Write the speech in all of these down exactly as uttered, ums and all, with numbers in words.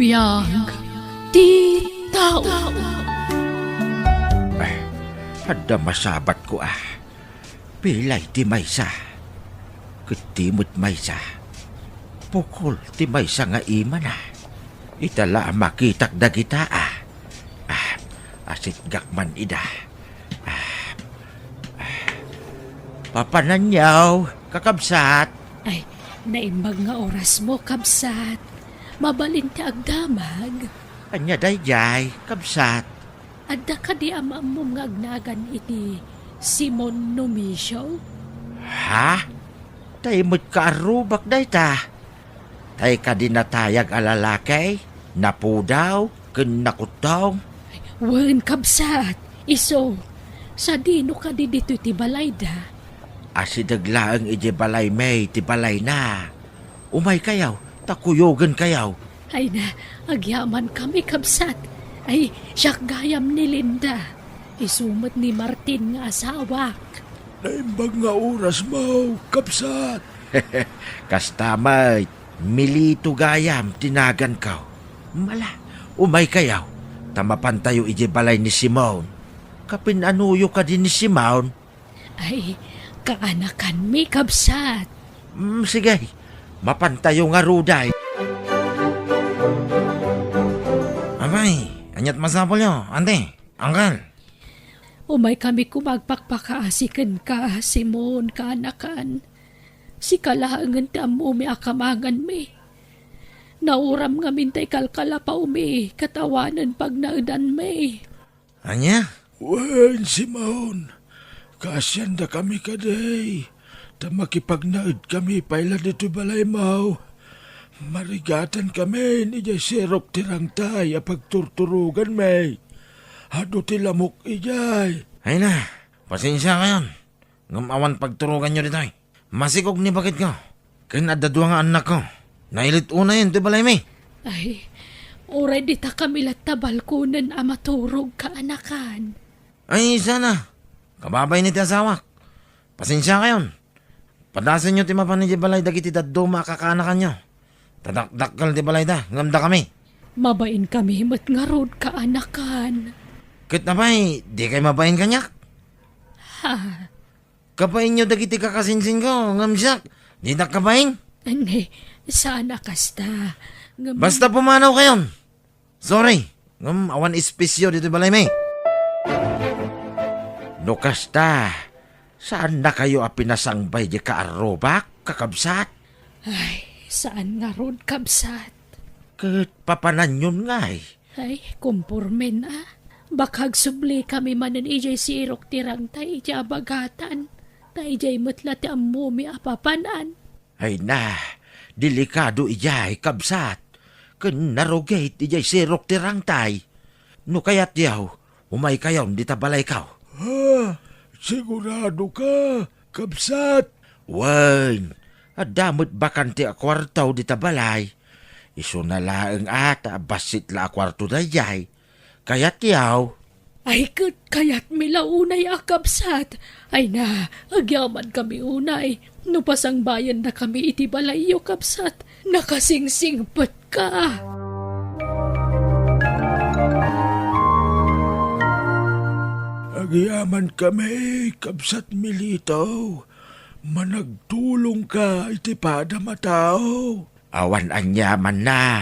Biag ti tao. Ay, adda masabatko a. Pilay ti maysa. Ket ti met maysa. Pukol ti maysa nga imana. Ita la a makitak dagita a. Ah, asitgak man ida. Ah, ah. Papananyo, kakabsat. Ay, naimbag nga orasmo, kabsat. Mabalin ti agdamag. Ania daydiay, kabsat? Adda kadi a maammom nga agnagan iti Simon Numisio? Ha? Tay met kaarrubak dayta. Tay kadi natayag a lalaki, napudaw, ken nakuttong? Wen, kabsat, isu. Sadino kadi ditoy ti balayda? Asideg laeng idiay balaymi ti balayna. Umaykayo, ta kuyogenkayo. Ay na, agyamankami, kabsat. Ay, siak gayam ni Linda. Isu met ni Martin nga asawak. Naimbag nga orasmo, kabsat. Kasta met, Milito gayam ti naganko. Ala, umaykayo, ta mapantayo idiay balay ni Simon. Kapin-anoyo kadi ni Simon? Ay, kaanakanmi, kabsat. Mm, sige, mapantayo ngarud. Apay, aniat masapulyo, ante, uncle? Umaykami koma agpakpakaasi kenka, Simon, kaanakan. Sika laengen ti ammomi a kamanganmi. Nauram ngamin ta ikalkalapawmi, ket awanen pagnaedanmi. Ania? Wen, Simon, kaasiandakami kadi, ta makipagnaedkami pay la ditoy balaymo. Marigatankami idiay sirok ti rangtay a pagturturoganmi. Adu ti lamok idiay. Ay na, pasensiakayon. Ngem awan pagturoganyo ditoy. Masikog ni baketko, ken adda dua nga annakko. Nailit unayen ti balaymi. Ay, uray dita kami latta balkonen a maturog, kaanakan. Ay, sana. Kababain ti asawak. Pasensiakayon. Padasenyo ti mapan idiay balay dagiti dadduma a kakaanakanyo. Ta dakdakkel ti balayda, ngem dakami. Mabainkami met ngarud, kaanakan. Ket apay, dikay mabain kaniak? Ha? Kabainyo dagiti kakasinsinko, ngem siak, dinak kabain? Ay, saan a kasta. Ngem basta pumanawkayon. Sorry, ngem awan espesyo ditoy balaymi. No kasta, saannakayo a pinasangbay diay kaarrubak, kakabsat? Ay, saan ngarud, kabsat. Ket papananyon ngay? Ay, kumpormen a. Baka agsublikami manen idiay sirok ti rangtay iti abagatan. Ta idiay met la ti ammomi a papanan. Ay na, delikado idiay, kabsat. Ken narugit idiay sirok ti rangtay. No kayatyo, umaykayon dita balayko. Ha? Sigurado ka, kabsat? Wen, adda met bakante a kuarto dita balay. Isuna laeng a ta bassit la a kuarto daydiay. Kayatyo? Ay, ket kayatmi la unay a kabsat. Ay na, agyamankami unay. No pasangbayennakami iti balayyo, kabsat, nakasingsingpetka. Agyamankami, kabsat Milito. Managtulongka iti padam a tao. Awan aniamanna.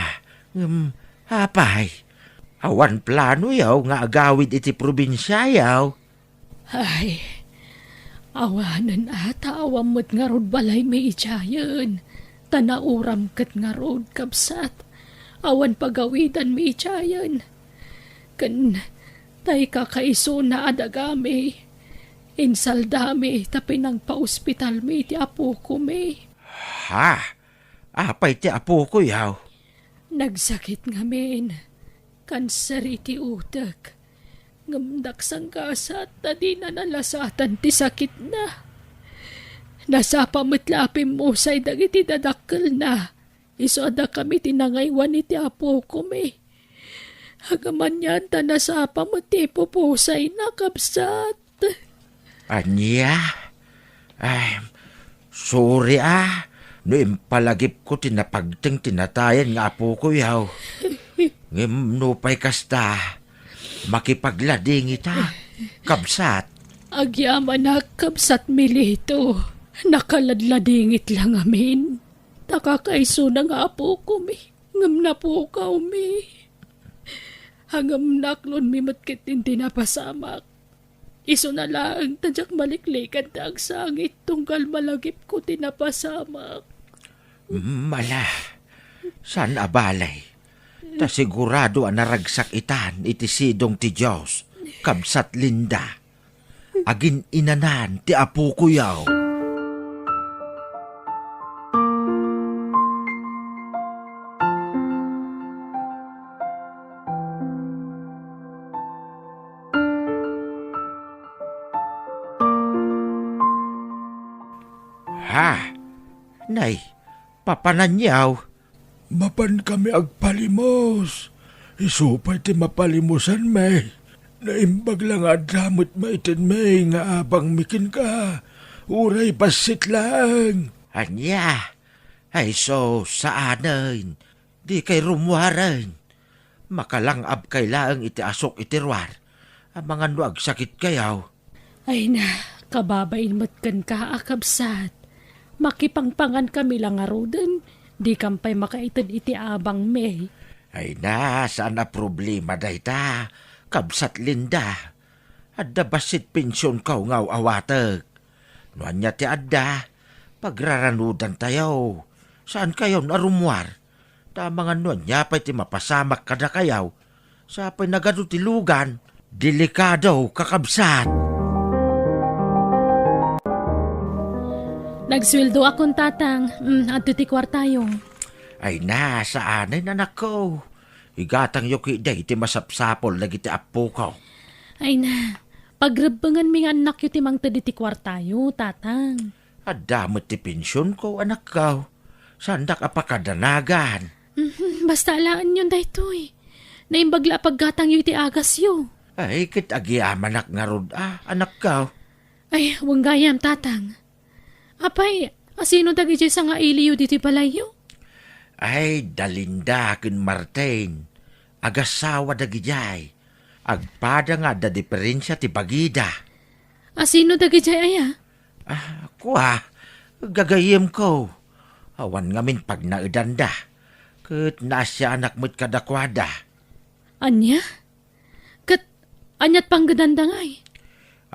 Ngem, apay, awan planoyo nga agawid iti probinsiayo? Ay, awanen a ta awan met ngarud balaymi idiayen, ta nauram ket ngarud, kabsat, awan pagawidanmi idiayen. Ken tay kakaisuna a dagami, insaldami ta pinangpaospitalmi ti apokomi. Ha? Apay ti apokoyo? Nagsakit ngamin. Kanser iti utek. Ngem nagsanggasat ta dina nalasatan ti sakitna. Nasapa met la a pimmusay dagiti dadakkelna. Isu a dakami ti nangaywan iti apokomi. Ngem anian ta nasapa met ti ipupusayna, kabsat. Ania? Ay, sorry a, no impalagipko ti napagteng ti natayan nga apokoyo. Ngem nupay kasta, makipagladingita, kabsat. Agyamanak, kabsat Mileto. Nakaladladingit la ngamin. Ta kakaisuna nga apokomi, ngem napukawmi. Ngem naaklonmi met ketdin ti napasamak. Isuna laeng ta diak maliklikan ti agsangit tunggal malagipko ti napasamak. Mala, saan a bale. Ta sigurado a naragsak itan iti sidong ti Dios, kabsat Linda. Agin-inanan ti apokoyo. Ha? Nay, papananyaw? Mapankami agpalimos. Isu pay ti mapalimosanmi. Naimbag la nga adda met maitenmi nga abangmi kenka. Uray bassit laeng. Ania? Ay sus, saanen. Dikay rummuaren. Makalang-abkay laeng iti asuk iti ruar. Amangan no agsakitkayo. Ay na, kababain met kenka a kabsat. Makipangpangankami la ngaruden, dikam pay makaited iti abangmi. Ay na, saan a problema dayta, kabsat Linda. Adda bassit pensionko nga aw-awatek. No ania ti adda, pagraranudantayo. Saankayon a rummuar. Ta amangan no ania pay ti mapasamak kadakayo. Sa pay nagadu ti lugan, delikado, kakabsat. Nagsueldoakon, Tatang. Mm, adto ti kuartayo. Ay na, saanen, anakko. Igatangyo ketdi ti masapsapul dagiti appoko. Ay na, pagrebbenganmi nga annakyo ti mangted iti kuartayo, Tatang. Adda met ti pensionko, anakko. Saandak a pakadanagan. Mhm, basta alaenyon daytoy. Naimbag la a paggatangyo iti agasyo. Ay, ket agyamanak ngarud a, anakko. Ay, wen gayam, Tatang. Apay, asino dagidiay sangailiyo ditoy balayyo? Ay, da Linda ken Martin. Agasawa dagidiay. Agpada nga adda diferensia ti bagida. Asino dagidiay aya? Ah, kua, gagayyemko. Awan ngamin pagnaedanda. Ket naasianak met kadakuada. Ania? Ket aniat panggedanda ngay?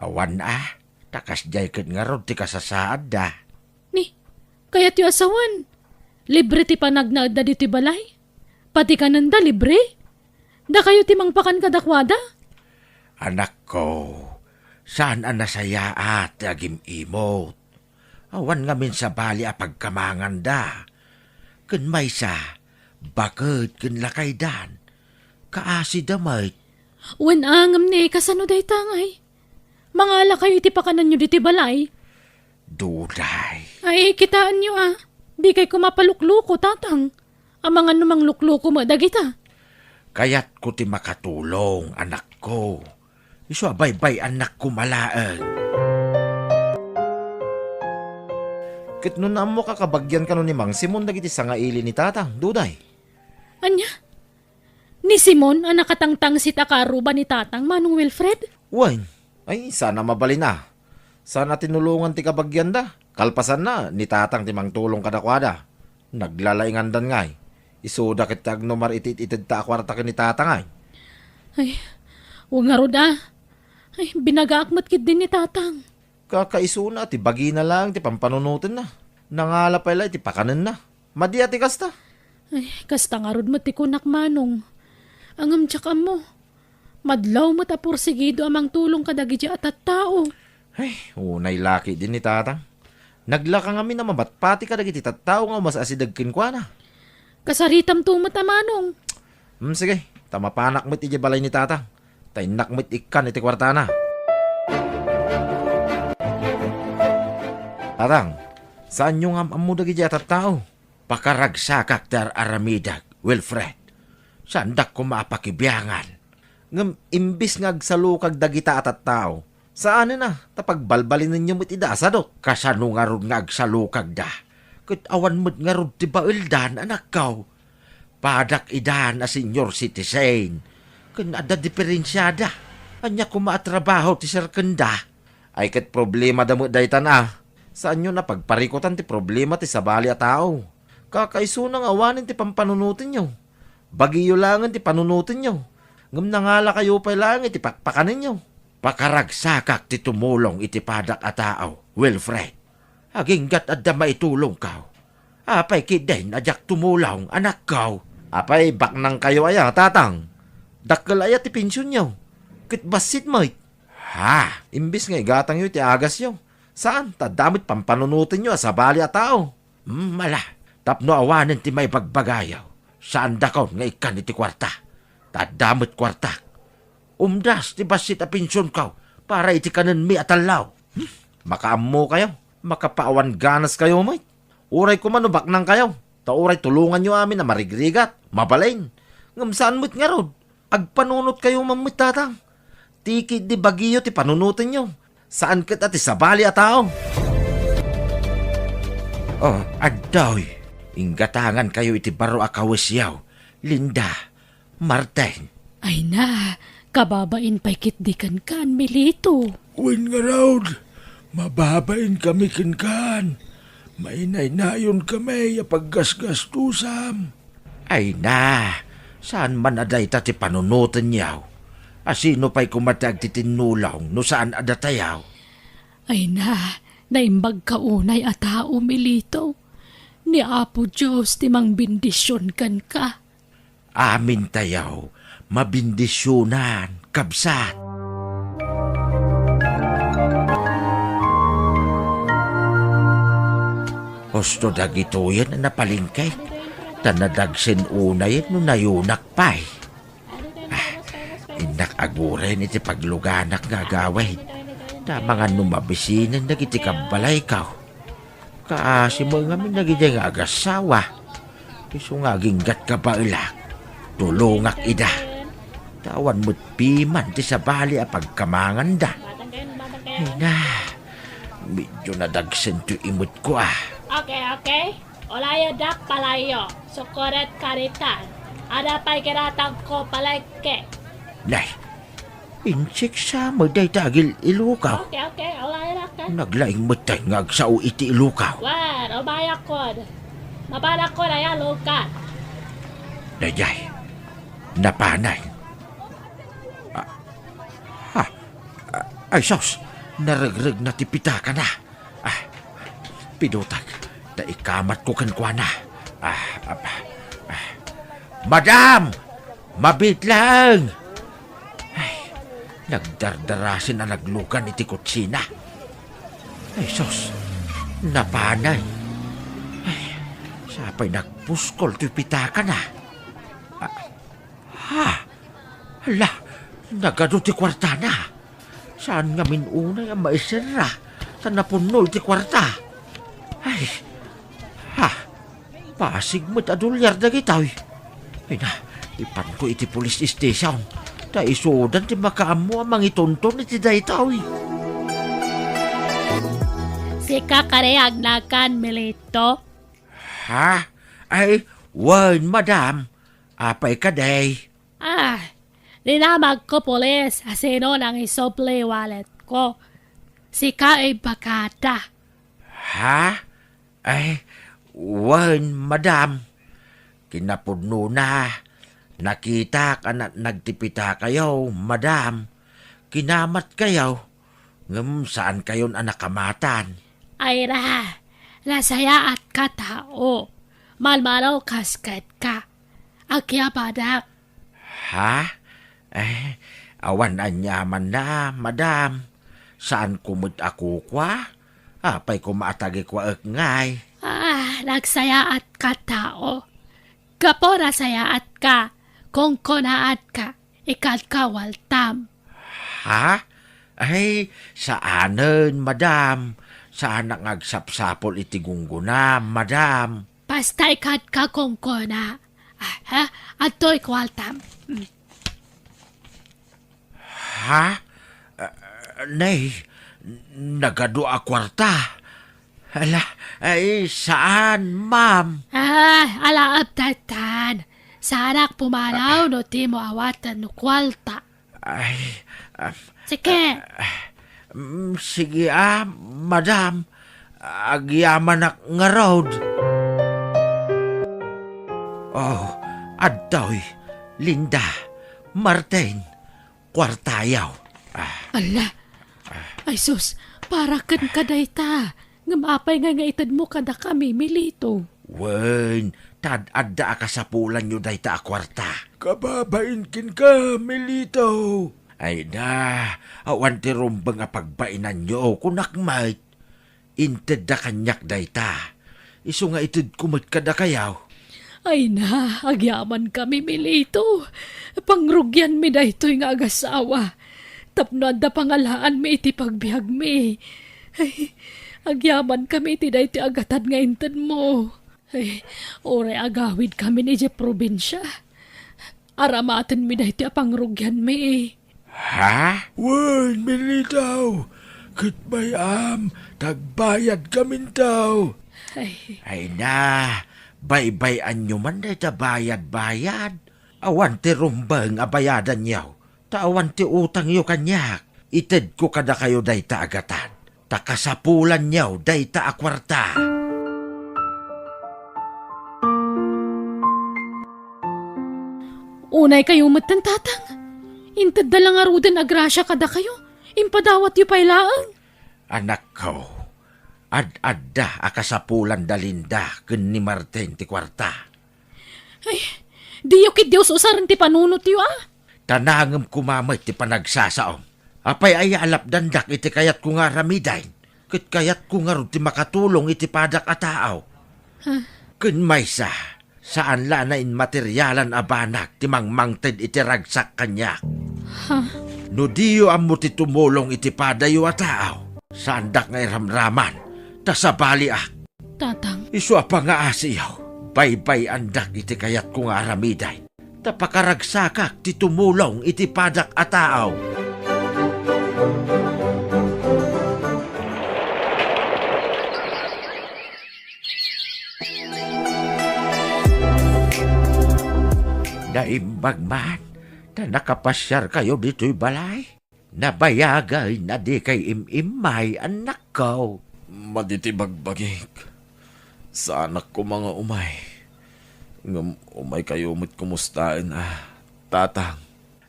Awan a, ta kasdiay ket ngarud ti kasasaadda. Ni, kayatyo a sawen, libre ti panagnaedda ditoy balay? Pati kanenda libre? Dakayo ti mangpakan kadakuada? Anakko, saan a nasayaat ti agim-imot. Awan ngamin sabali a pagkamanganda. Ken maysa, baket ken lakaydan. Kaasida met. Wen a, ngem ni, kasano dayta ngay? Mangalakayo iti pakananyo ditoy balay? Duday. Ay, kitaenyo a. Dikay koma palukluko, Tatang. Amangan no manglukloko met dagita. Kayatko ti makatulong, anakko. Isu a baybay-annak koma laeng. Ket no naammoka, kabagian kano ni Mang Simon dagiti sangaili ni Tatang, Duday? Ania? Ni Simon a nakatangtangsit a kaarruba ni Tatang, Manong Wilfred? Wen, ay, saan a mabalin a. Saan a tinulongan ti kabagianda. Kalpasanna, ni Tatang ti mangtulong kadakuada. Naglalaingandan ngay. Isuda ket ti agnumar iti it-itedta a kuarta ken ni Tatang ay. Ay, wen ngarud a. Ay, binagaak met ketdin ni Tatang. Kakaisuna ti bagina laeng ti pampanunotenna. Nangala pay la iti pakanenna. Madi a ti kasta. Ay, kasta ngarud met ti kunak, Manong. Ngem diak ammo. Madlaw met a porsigido a mangtulong kadagiti a tattao. Ay, unay la ketdin ni Tatang. Naglaka ngamin a mabatpati kadagiti tattao nga umas-asideg kenkuana. Kasaritamto met a, Manong. Hmm, sige, ta mapanak met idiay balay ni Tatang. Ta innak met ikkan iti kuartana. Tatang, saanyo nga am-ammo dagiti a tattao? Pakaragsakak ti ar-aramidek, Wilfred. Saandak koma a pakibiangan. Ngem imbes nga agsalukag dagita a tattao, saanen a, ta pagbalbalinenyo met ida a sadut. Kasano ngarud nga agsalukagda? Ket awan met ngarud ti baeldan, anakko. Padak idan a senior citizen. Ken adda diperensiada. Ania koma a trabaho ti serkenda? Ay ket problemada met daytan a. Saanyo a pagparikutan ti problema ti sabali a tao. Kakaisuna nga awanen ti pampanunotenyo. Bagiyo laengen ti panunotenyo. Ngem nangalakayo pay laeng iti pakpakanenyo. Pakaragsakak ti tumulong iti padak a tao, Wilfred. Aginggat adda maitulongko. Apay ketdin a diak tumulong, anakko? Apay baknangkayo aya, tatang? Dakkel aya ti pensionyo? Ket bassit met. Ha? Imbes nga igatangyo iti agasyo, saan ta adda met pampanunotenyo a sabali a tao. Hmm, ala, tapno awanen ti maibagbagayo, saandakon nga ikkan iti kuarta. Ta adda met kuartak. Umdas ti bassit a pensionko para iti kanenmi a tallo. Hmm? Makaammokayo, makapaawan ganaskayo met. Uray koma no baknangkayo, ta uray tulonganyo amin a marigrigat, mabalin. Ngem saan met ngarud, agpanunotkayo man met, tatang. Ti ketdi bagiyo ti panunotenyo, saan ket a ti sabali a tao. Oh, adtoy, inggatangankayo iti baro a kawesyo, Linda, Martin. Ay na, kababain pay ketdi kenkan, Milito. Wen ngarud, mababainkami kenkan. Mainaynayonkamay a paggasgastusam. Ay na, saan man a dayta ti panunotenyo. A sino pay koma ti agtitinnulong no saan a datayo? Ay na, naimbagka unay a tao, Milito. Ni Apo Dios ti mangbendision kenka. Amintayo, mabendisionan, kabsat. Husto dagitoyen a napalengke, ta nadagsen unayen no nayunak pay. Ah, innak aguren iti pagluganak nga agawid. Ta amangan no mabisinen dagiti kabbalayko. Kaasi met ngamin dagiti nga agassawa. Isu nga aginggat kabaelak, tulongak ida. Ta awan met piman ti sabali a pagkamanganda. Ay na, medyo nadagsen ti imetko, ah. Okay, okay. Ulayo dak palayo. Sukoret karitan. Ada pay kiratangko palengke. Nay, inseksa met dayta agil-ilukaw. Okay, okay. Ulayo dak, eh. Naglaing met tay nga agsao iti ilukaw. Wen, umayakon. Mapanakon aya lukat. Daydiay, napanay. Ah, ah, ah, ay sus, naregregna ti pitakana. Ah, pidutag, ta ikamatko kenkuana. Ah, ah, ah. Madam! Mabiit laeng! Ay, nagdardarasen a naglugan iti kutsina. Ay, sus, napanay. Ay, sapay nagpuskol ti pitakana. Ah, ha? Hala, nagadu ti kuartana. Saan ngamin unay a maiserra, ta napunno iti kuarta. Ay, ha, pasig met a dolyar dagitoy. Ay na, ipanko iti police station, ta isudan ti makaammo a mangitunton iti daytoy. Sika kadi agnakan, Milito? Ha? Ay, wen, madam. Apay kadi? Ah, dinamagko, pulis, a sino nangisubli walletko. Sika imbagada. Ha? Ay, wen, madam. Kinapudnona, nakitak a natnag ti pitakayo, madam. Kinamatkayo, ngem saankayon a nakamatan. Ay ra, nasayaatka tao. Malmalaw kas kenka. Agyabadak. Ha? Eh, awan aniamanna, madam. Saanko met a kukua? Apay koma a tagikuaek ngay? Ah, nagsayaatka tao. Gapu nasayaatka, kunkunaatka, ikadka waltam. Ha? Ay, saanen, madam. Saanak nga agsapsapul iti gunggonam, madam. Basta ikadka kunkuna. Ah, ha? Adtoy kuartam. Mm. Ha? Ah, nay, nagadu a kuarta. Ala, ay, saan, ma'am? Ah, alaap daytan. Saanak pumanaw no dimo awaten no kuarta. Ay, ah, Sige. Mm, sige, ah, madam. Agyamanak ngarud. Oh, adtoy, Linda, Martin, kuartayo. Ah. Ala. Ay sus, para kenka dayta. Ngem apay ngay nga itedmo kadakami, Milito? Wen, ta ad-adda a kasapulanyo dayta a kuarta. Kababain kenka, Milito. Ay na, awan ti rumbeng a pagbainanyo, kunak met. Intedda kaniak dayta. Isu nga itedko met kadakayo. Ay na, agyamankami, Milito. Pangrugianmi daytoy nga agasawa. Tapno adda pangalaanmi iti pagbiagmi. Ay, agyamankami iti daytoy a gatad nga intedmo. Ay, uray agawidkami idiay probinsia. Aramatenmi daytoy a pangrugianmi. Ha? Wen, Milito, ket bay-am, ta agbayadkaminto. Ay. Ay na, baybay-anyo man dayta bayad-bayad. Awan ti rumbeng a bayadanyo, ta awan ti utangyo kaniak. Itedko kadakayo dayta a gatad, ta kasapulanyo dayta a kuarta. Unay kayo metten, Tatang. Intedda la ngaruden a grasia kadakayo. Impadawatyo pay laeng. Anakko, ad-adda a kasapulan da Linda ken ni Martin ti kuarta. Ay, diyo ketdi us-usaren ti panunotyo, a? Ta nangem koma met ti panagsasaom. Apay aya a lapdandak iti kayatko nga aramiden? Ket kayatko ngarud ti makatulong iti padak a tao. Ha? Ken maysa, saan la a nainmaterialan a banag ti mangmangted iti ragsak kaniak. Ha? No diyo ammo ti tumulong iti padayo a tao, saandak nga iramraman, ta sabaliak. Tatang. Isu a pangaasiyo, baybay-andak iti kayatko nga aramiden, ta pakaragsakak ti tumulong iti padak a tao. Naimbag man, ta nakapasiarkayo ditoy balay? Nabayagen a dikay im-immay, annakko. Madi ti bagbagik. Saanak koma nga umay. Ngem umaykayo met komustaen a, Tatang.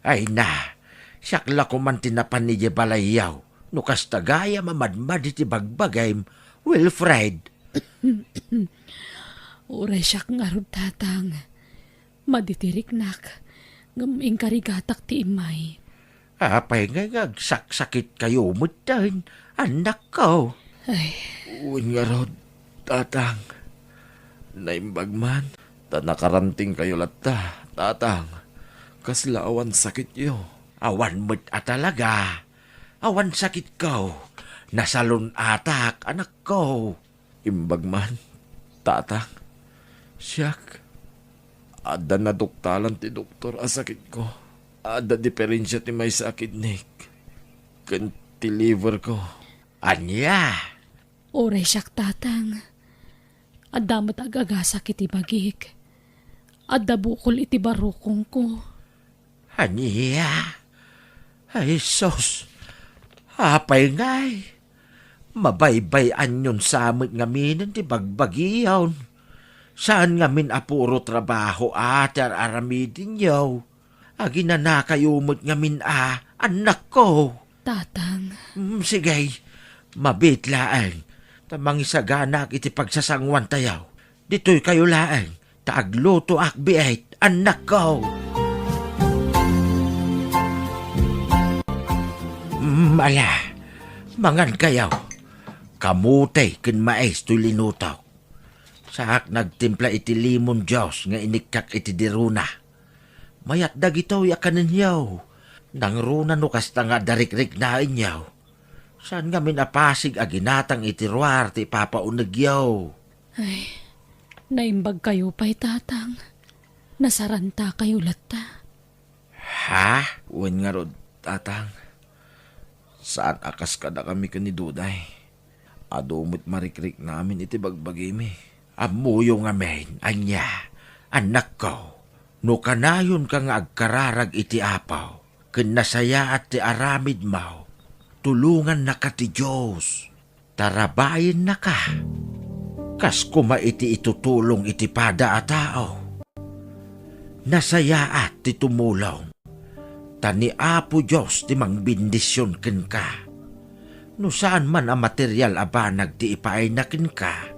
Ay na, siak la koman ti napan idiay balayyo. No kasta gayam a madmadi ti bagbagim, Wilfred. Uray siak ngarud, Tatang. Madi ti riknak, ngem inkarigatak ti immay. Apay ngay nga agsaksakitkayo metten, annakko? Ay. Wen ngarud, Tatang. Naimbag man, ta nakarantingkayo latta, Tatang. Kasla awan sakityo? Awan met a talaga. Awan sakitko. Nasalun-atak, anakko. Imbag man, Tatang. Siak, adda naduktalan ti doktor a sakitko. Adda diferensia ti maysa a kidnik ken ti liver ko. Ania? Uray siak, Tatang. Adda met agagasak iti bagik. Adda bukol iti barukongko. Ania? Ay, sus! Apay ngay? Mabaybay-anyon sa met ngamin ti bagbagiyon. Saan ngamin a puro trabaho a ti ar-aramidenyo. Aginanakayo met ngamin a, annakko. Tatang. Mm, sige, mabiit laeng. Ta mangisaganaak iti pagsasanguantayo. Ditoykayo laeng, ta aglutoak biit, annakko. Mm, ala, mangankayo. Kamote ken mais toy linutok. Saak nagtimpla iti lemon juice nga inikkak iti diruna. Mayat dagitoy a kanenyo. Nangruna no kasta nga adda rikriknaenyo. Saan ngamin a pasig a ginatang iti ruar ti ipapaunegyo. Ay, naimbagkayo pay, Tatang. Nasarantakayo latta. Ha? Wen ngarud, Tatang. Saan a kas kadakami ken ni Duday. Adu met marikriknamin iti bagbagimi. Ammoyo ngamin, ania, annakko. No kanayonka nga agkararag iti Apo, ken nasayaat ti aramidmo, tulongannaka ti Dios. Tarabayennaka. Kas koma iti itutulong iti pada a tao. Nasayaat ti tumulong. Ta ni Apo Dios ti mangbendision kenka. No saan man a material a banag ti ipaayna kenka,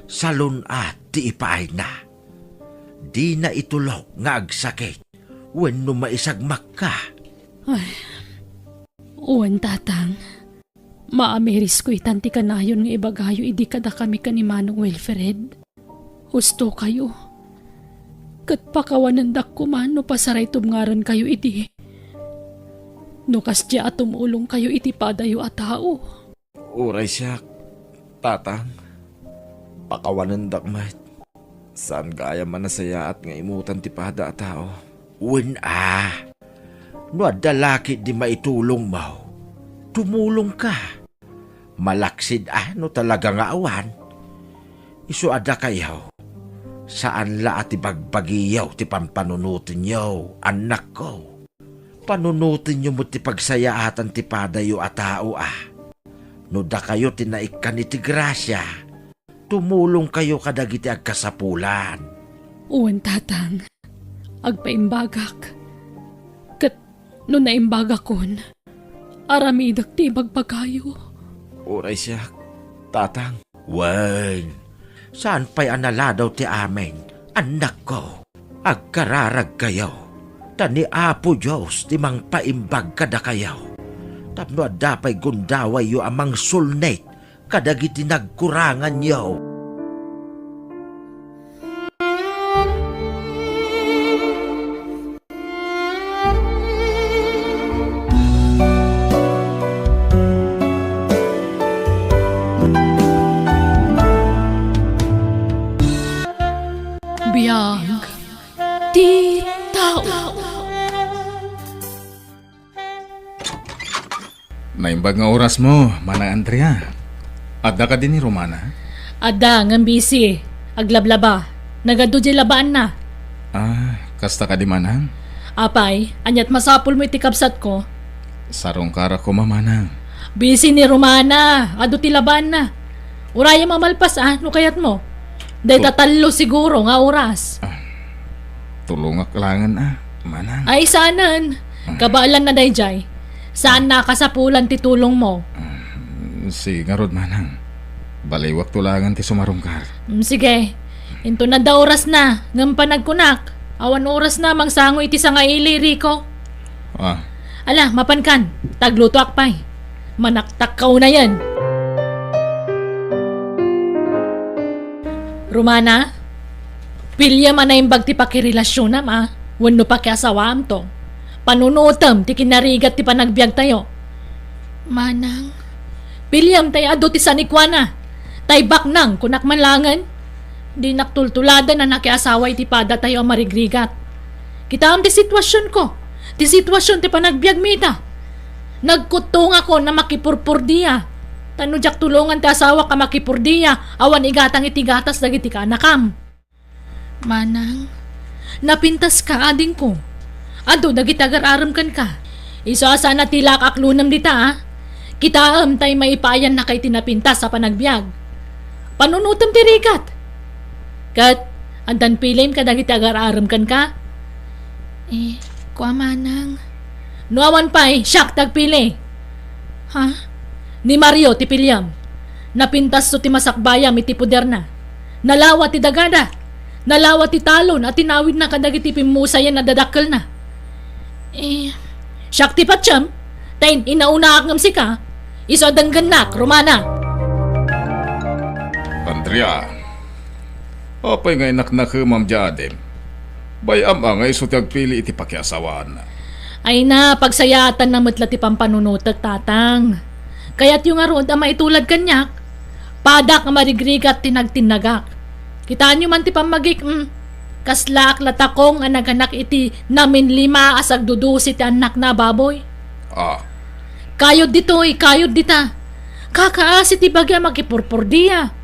salun-at ti ipaayna. Dina itulok nga agsakit wenno maisagmakka. Ay, wen, Tatang. Maamirisko itan ti kanayon nga ibagayo idi kadakami ken ni Manong Wilfred. Husto kayo. Ket pakawanendak koma no pasaraytubngarenkayo idi. No kasdiay a tumulongkayo iti padayo a tao. Uray siak, Tatang. Pakawanendak met. Saan gayam a nasayaat nga imutan ti pada a tao. Wen a, no adda la ketdi maitulongmo, tumulongka. Malaksid a no talaga nga awan. Isu a dakayo, saan la a ti bagbagiyo ti pampanunotenyo, annakko. Panunotenyo met ti pagsayaatan ti padayo a tao a. No dakayo ti naikkan iti grasia, tumulongkayo kadagiti agkasapulan. Wen, Tatang. Agpaimbagak. Ket no naimbagakon, aramidek ti ibagbagayo. Uray siak, Tatang. Wen, saan pay a naladaw ti amin, annakko. Agkararagkayo, ta ni Apo Dios ti mangpaimbag kadakayo. Tapno adda pay gundawayyo a mangsulnit kadagiti nagkuranganyo. Biag ti tao. Naimbag nga orasmo, Manang Andrea. Adda kadi ni Romana? Adda, ngem busy. Aglablaba. Nagadu diay labaanna. Ah, kasta kadi, Manang? Apay, aniat masapulmo iti kabsatko? Sarungkarak koma, Manang. Busy ni Romana. Adu ti labaanna. Urayem a malpas, a, no kayatmo. Dayta Tu- tallo siguro nga oras. Ah, tulongak laengen, a, Manang. Ay, saanen. Ah. Kabaelanna daydiay. Saanna a kasapulan ti tulongmo. Ah, sige ngarud, Manang. Baliwakto laengen ti sumarungkar. Mm, sige. Inton adda orasna, ngem panagkunak, awan orasna mangsango iti sangaili, Rico. Ah. Ala, mapankan. Ta aglutoak pay. Manaktakka unayen. Romana, piliem a naimbag ti pakirelasionnam, a, wenno pakiasawaamto. Panunotem ti kinarigat ti panagbiagtayo. Manang. Piliem ta adu ti sanikuana. Tay baknang, kunak man laengen. Dinak tultuladen a nakiasawa iti padatayo a marigrigat. Kitaem ti situasionko, ti situasion ti panagbiagmi ita. Nagkuttongakon a makipurpordia. Ta no diak tulongan ti asawak a makipurdia, awan igatang iti gatas dagiti kaanakam. Manang, napintaska, adingko. Adu dagiti agar-arem kenka. Isu a saan a ti laak aklunem dita, a. Kitaem tay maipaayannaka iti napintas a panagbiag. Panunotem ti rigat. Ket, addan pilim kadagiti agar-arem kenka? Eh, kua, Manang. No awan pay, siak ti agpili. Ha? Ni Mario ti piliem. Napintasso ti masakbayam iti poderna. Nalawa ti dagada. Nalawa ti talon a tinawidna kadagiti pimmusayen a dadakkelna. Eh, siak ti patiem, ta in-inaunaak ngem sika, isu a denggennak, Romana. Andrea, apay nga inaknakemam diay adim? Bay-am a nga isu ti agpili iti pakiasawaanna. Ay na, pagsayaatanna met la ti pampanunotek, Tatang. Kayatyo ngarud a maitulad kaniak? Padak nga marigrigat ti nagtinnagak. Kitaenyo man ti pammagik, mm. Kaslaak la takong a naganak iti naminlima a sagdudusi ti annakna a baboy. Ah. Kayod ditoy, kayod dita. Kakaasi ti bagi a makipurpordia.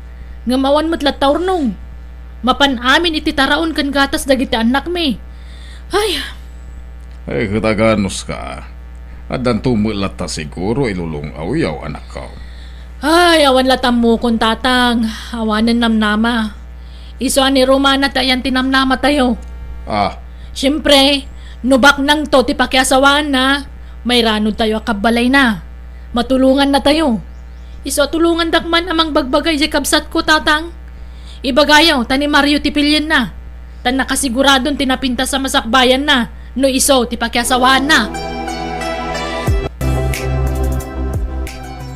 Ngem awan met latta urnong. Mapan amin iti taraon ken gatas dagiti annakmi. Ay, Ay, ket aganuska. Addanto met latta siguro ilulung-awyaw, anakko. Ay, awan la tammukon, tatang. Awanen namnama. Isu a ni Romana ti ayan ti namnamatayo. Ah. Siempre, no baknangto ti pakiasawaanna, mairanudtayo a kabbalayna. Matulongannatayo. Isu a tulongandak man a mangbagbaga idiay kabsatko, tatang. Ibagayo ta ni Mario ti pilienna, ta nakasiguradon ti napintas a masakbayanna no isu ti pakiasawaanna.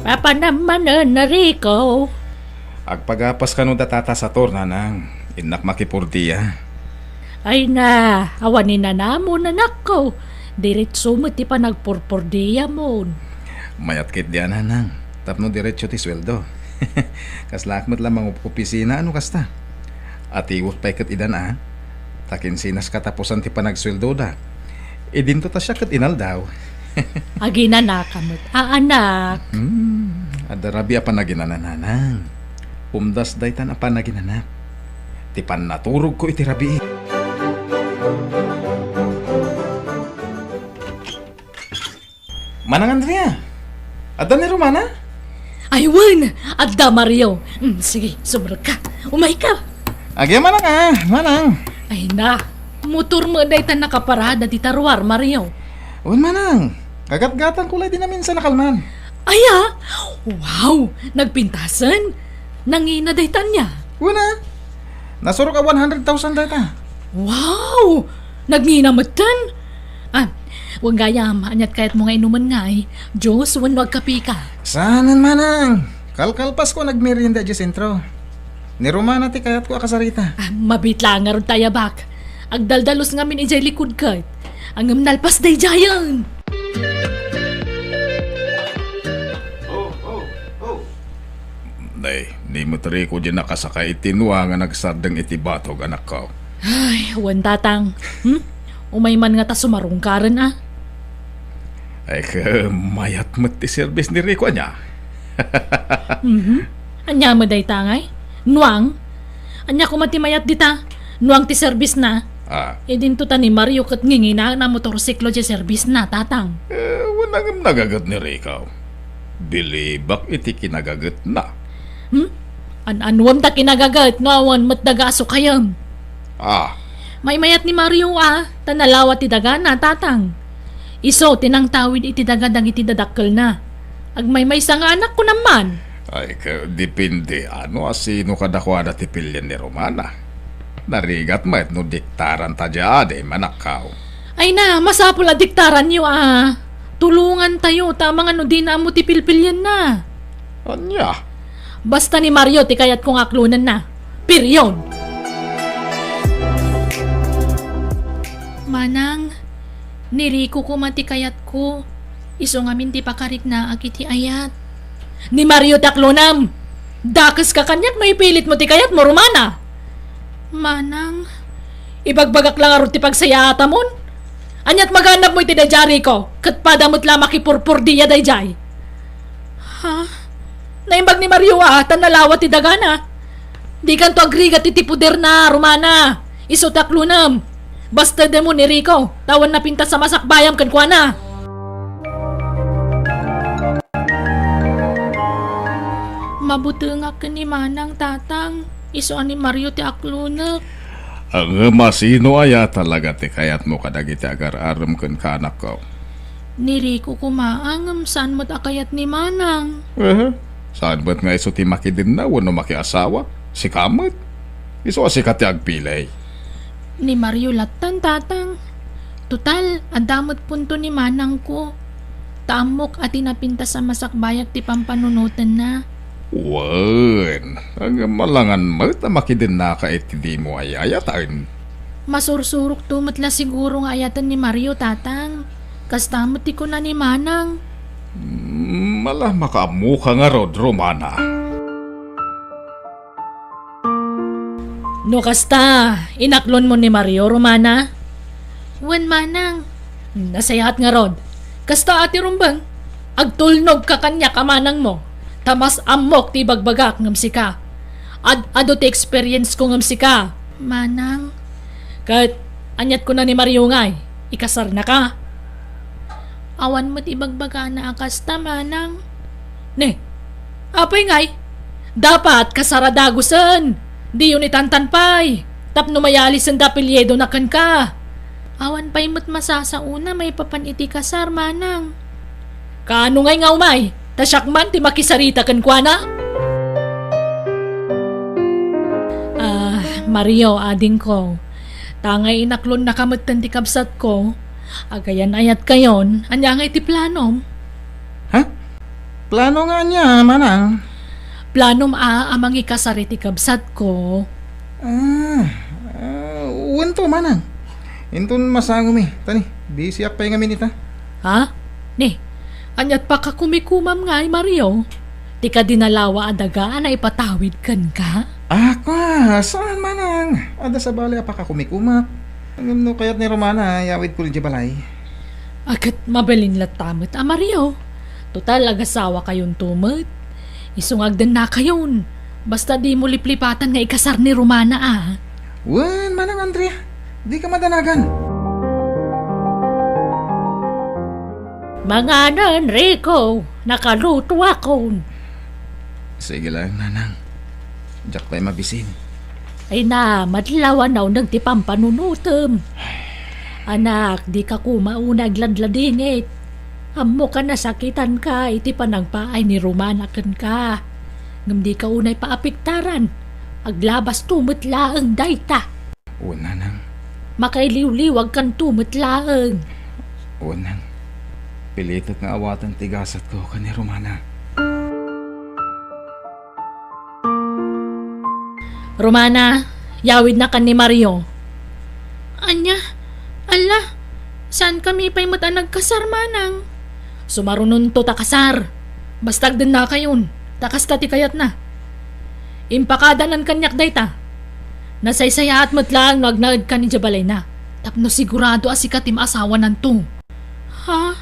Papanam manen, Rico. Agpagapas kano da tata Sator, nanang. Innak makipurdia. Ay na, awan ni nanamon, anakko. Diretso met ti panagpurpurdiyamon. Mayat ket di a, nanang, tapno diretso ti sueldo. Kaslaak met la mangopisina no kasta. Atiwek pay ket idan a. Ta kinsinas katapusan ti panagsueldoda. Idinto ta siak ket inaldaw. Aginanaka met, a anak. Hmm, adda rabii a panaginana, nanang. Umdas daytan a panaginanak. Ti pannaturogko iti rabii. Manang Andrea, adda ni Romana? Ay, wen, adda Mario. Mm, sige, sumrekka. Umayka. Agi, manang, a, manang. Ay na, motor met daytan nakaparada dita ruar, Mario. Wen, manang. Kagatgatangko la idi naminsan a kalman. Aya? Wow, nagpintasen? Nangina daytan nia? Wen a. Nasurok a one hundred thousand dayta. Wow! Nagngina metten? Ah, wen gayam, aniat kayatmo nga inumen ngay? Juice wenno agkapika? Saanen, manang. Kalkalpasko a nagmerienda idiay sentro. Ni Romana ti kayatko a kasarita. Ah, mabiit laeng ngarud ta ayabak. Agdaldalus ngamin idiay likud ket. Ngem nalpas daydiayen. Nay, ni met Rico diay nakasakay iti nuang a nagsardeng iti batog, anakko. Ay, wen, tatang. Hmm? Umay man ngata sumarungkaren a. Ay, ket mayat met ti serbis ni Rico, ania? Mhm. Ania met dayta ngay? Nuang? Ania koma ti mayat dita? Nuang ti serbisna? Ah. Idinto ta ni Mario ket nginginaen a motorsiklo ti serbisna, tatang. Eh, wen a ngem nagaget ni Rico. Bilibak iti kinagagetna. Hmm? An-anuem ta kinagaget no awan met daga a sukayem? Ah. Maymayat ni Mario a, ta nalawa ti dagana, tatang. Isu ti nangtawid iti daga dagiti dadakkelna. Agmaymaysa nga anak, kunam man. Ay, ka-, depende. Ano a sino kadakuada ti pilien ni Romana? Narigat met no diktaranta diay adi, manakkaw. Ay na, masapul a diktaranyo a. Tulongantayo ta amangan no dina ammo ti pilpilienna. Ania? Basta ni Mario ti kayatko nga aklonenna. Period. Manang, ni Rico koma ti kayatko. Isu ngamin ti pakariknaak iti ayat. Ni Mario ti aklonem. Dakeska kaniak no ipilitmo ti kayatmo, Romana. Manang, ibagbagak la ngarud ti pagsayaatamon. Aniat maganabmo iti daydiay a Rico, ket pada met la makipurpurdia daydiay. Ha? Naimbag ni Mario a, ta nalawa ti dagana. Dikanto agrigat iti poderna, Romana. Isu ti aklonem. Bastedemon ni Rico, ta awan napintas a masakbayam kenkuana. Mabutengak ken ni Manang, Tatang. Isu a ni Mario ti aklonek. Ngem a sino aya talaga ti kayatmo kadagiti agar-arem kenka, anakko? Ni Rico koma, ngem saan met a kayat ni Manang. Aha. Saan met nga isu ti makidenna wenno makiasawa? Sika met. Isu a sika ti agpili. Ni Mario lattan, Tatang. Total, adda met punto ni manangko. Ta ammok a ti napintas a masakbayak ti pampanunotenna. Wen, ngem alangan met a makidennaka iti dimo ay-ayaten. Masursurokto met la siguro nga ayaten ni Mario, Tatang. Kasta met ti kuna ni Manang. Mm, ala, makaammoka ngarud, Romana. No kasta, inaklonmo ni Mario, Romana? Wen, Manang. Nasayaat ngarud. Kasta a ti rumbeng, agtulnogka kaniak a manangmo, ta mas ammok ti ibagbagak ngem sika. Ad-adu ti experience ko ngem sika, Manang. Ket Aniat kuna ni Mario ngay, ikasarnaka? Awan met ibagbagana a kasta, manang. Ne, apay ngay? Dapat kasar a dagusen. Diyon itantan pay. Tapno mayalisen da apelyidona kenka. Awan pay met masasaona maipapan iti kasar, manang. Kaano ngay nga umay? Ta siak man ti makisarita kenkuana? Ah, Mario, adingko. Ta ngay inaklonnaka metten ti kabsatko. Agayan-ayatkayon, ania ngay ti planom? Ha? Plano nga ania, manang? Planom a, a mangikasar iti kabsatko. Ah, ah, wen to, manang. Inton masangomi, ta ni, bisiak pay ngamin ita. Ha? Ni, aniat pakakumikumam ngay, Mario? Ti kadi nalawa a daga a naipatawid kenka? Ah, kwa, saan, manang? Adda sabali a pakakumikumak. Ngem no kayat ni Romana, yawidko idiay balay. Aket mabalin latta met a Mario. Total, agasawakayonto met. Isu nga agdennakayon. Basta dimo liplipatan nga ikasar ni Romana, a. Wen, Manang Andrea, dika madanagan. Manganen, Rico, nakalutoakon. Sige lang, Nanang. Diak pay mabisin. Ay na, madlaw a nauneg ti pampanunotem. Anak, dika koma unay agladladingit. Ammok a nasakitanka iti panangpaay ni Romana kenka. Ngem dika unay paapektaran. Aglabasto met laeng dayta. Wen, Nanang. Makailiwliwagkanto met laeng. Wen, Nang. Pilitek nga awaten ti gasatko ken ni Romana. Romana, yawidna ken ni Mario. Ania? Alla, saankami pay met a nagkasar, manang. Sumarunonto ta kasar. Basta agdennakayon, ta kasta ti kayatna. Impakadanan kaniak dayta. Nasaysayaat met laeng no agnaedkan idiay balayna, tapno sigurado a sika ti maasawananto. Ha?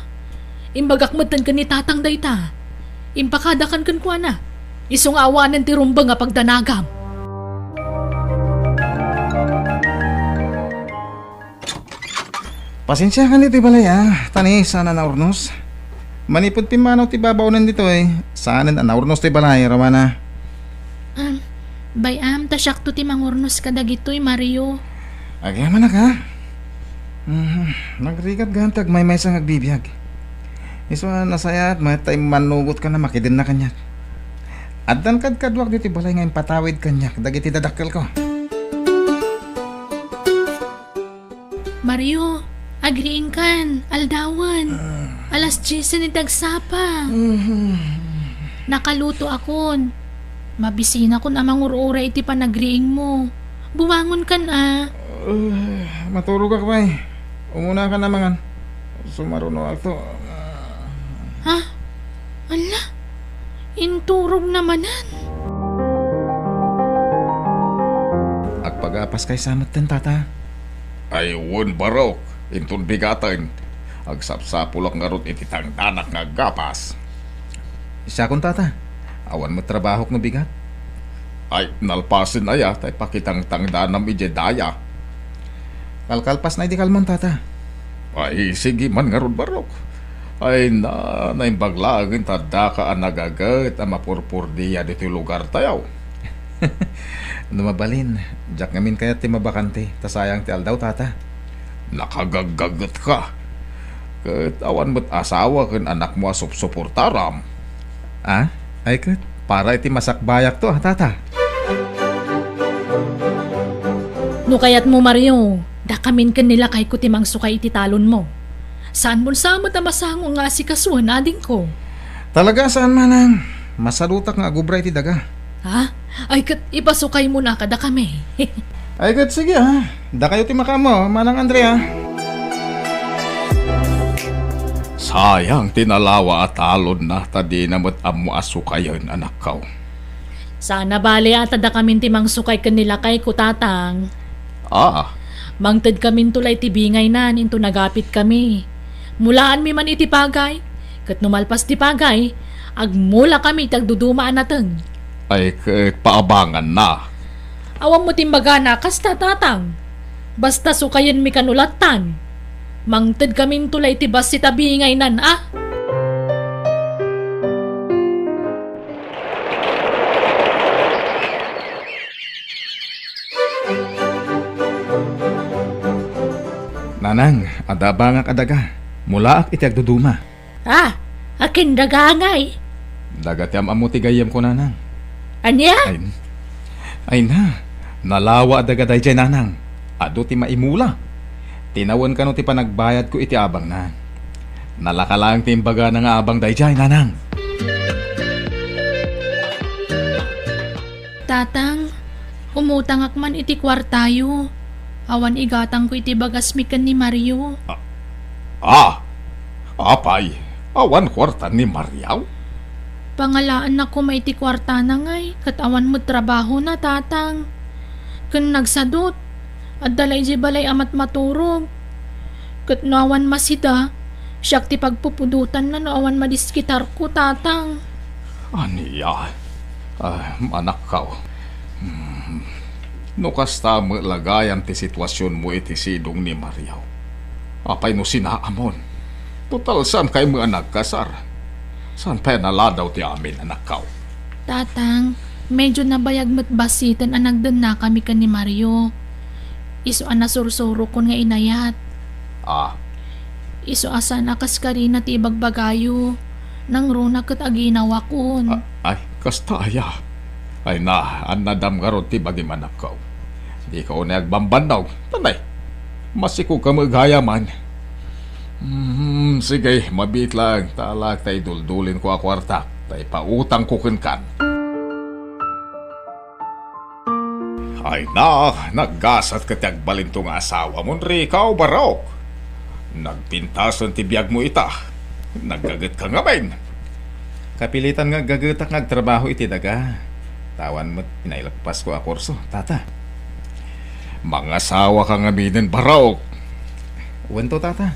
Imbagak metten ken ni Tatang dayta. Impakadakan kenkuana. Isu nga awanen ti rumbeng a pagdanagam. Pasensiakan ditoy balay, a. Ta ni, saan a naurnos. Manipud pimmanaw ti babaonen ditoy, saanen a naurnos toy balay, Romana. Am, bay-am, ta siakto ti mangurnos kadagitoy, Mario. Agyamanak, a. Mhm, nagrigat gayam ti agmaymaysa nga agbibiag. Isu a nasayaat met ta immannugotka a makidenna kaniak. Addan kadkaduak ditoy balay nga impatawid kaniak dagiti dadakkelko. Mario, agriingkan, aldawen. Ah. Alas diesen iti agsapa. Mhm. Nakalutoakon. Mabisinakon a mangur-uray iti panagriingmo. Bumangonkan a. Ah, maturogak pay. Umunakan a mangan. Sumarunoakto. Ha? Ala, inturogna manen. Agpagapaskay sa metten, Tata. Ay wen, barok, inton bigaten. Agsapsapulak ngarud iti tangdanak nga aggapas. Siakon, Tata. Awan met trabahok no bigat. Ay, nalpasen aya, ta ipakitangtangdanam idiay daya. Kalkalpasna idi kalman, Tata. Ay, sige man ngarud, barok. Ay na, naimbag laeng ta addaka a nagaget a mapurpurdia ditoy lugartayo. No mabalin, diak ngamin kayat ti mabakante, ta sayang ti aldaw, Tata. Nakagaggagetka. Ket awan met asawa ken anakmo a supsuportaram. Ah? Ay ket, para iti masakbayakto, a, Tata. No kayatmo, Mario, dakamin ken ni lakayko ti mangsukay iti talonmo. Saanmon sa met a masango nga asikasoen, adingko. Talaga, saan, Manang. Masadutak nga agubra iti daga. Ha? Ay ket, ipasukaymon a kadakami. Ay ket, sige, a. Dakayo ti makaammo, Manang Andrea. Sayang ti nalawa a talonna ta dina met ammo a sukayen, anakko. Saan a bale a ta dakamin ti mangsukay ken ni lakayko, Tatang. Ah. Mangtedkaminto la iti bingaynan inton agapitkami. Mulaanmi man iti pagay, ket no malpas ti pagay, agmulakami iti agduduma a nateng. Ay ket paabanganna. Awan met imbagana kasta, Tatang. Basta sukayenmi kano lattan. Mangtedkaminto la iti bassit a bingaynan, a? Nanang, adda abangak a daga. Mulaak iti agduduma. Ah, akin daga ngay? Daga ti am-ammo ti gayyemko, nanang. Ania? Ay, ay na, nalawa a daga daydiay, nanang. Adu ti maimula. Tinawen kano ti panagbayadko iti abangna. Nalaka laeng ti imbagana nga abang daydiay, nanang. Tatang, umutangak man iti kuartayo. Awan igatangko iti bagasmi ken ni Mario. Ah, ah, apay, awan kuarta ni Mario? Pangalaannak koma iti kuartana ngay, ket awan met trabahona, Tatang. Ken nagsadut, adda la idiay balay a matmaturog. Ket no awan masida, siak ti pagpupudotanna no awan madiskitarko, Tatang. Ania? Ah, anakko. Hmm. No kasta met la gayam ti situasionmo iti sidong ni Mario, apay no sinaamon? Total, saan kay met a nagkasar? Saan pay a naladaw ti amin, anakko? Tatang, medyo nabayag met bassiten a nagdennakami ken ni Mario. Isu a nasursurokon nga inayat. Ah. Isu a saan a kas karina ti ibagbagayo. Nangruna ket aginawakon. Ah, ay, kasta aya. Ay na, annadam ngarud ti bagim, anakko. Dika unay agbambannog. Tanay, masikog ka met gayaman. Hmm, sige, mabiit laeng, ta alaek ta iduldulinko a kuartak, ta ipautangko kenkan. Ay na, naggasat ket ti agbalinto nga asawamon, Rico, barok. Nagpintasen ti biagmo ita. Naggagetka ngamin. Kapilitan nga aggagetak nga agtrabaho iti daga. Awan met pinailagpasko a kurso, tata. Mangasawaka ngaminen, barok. Wen to, tata.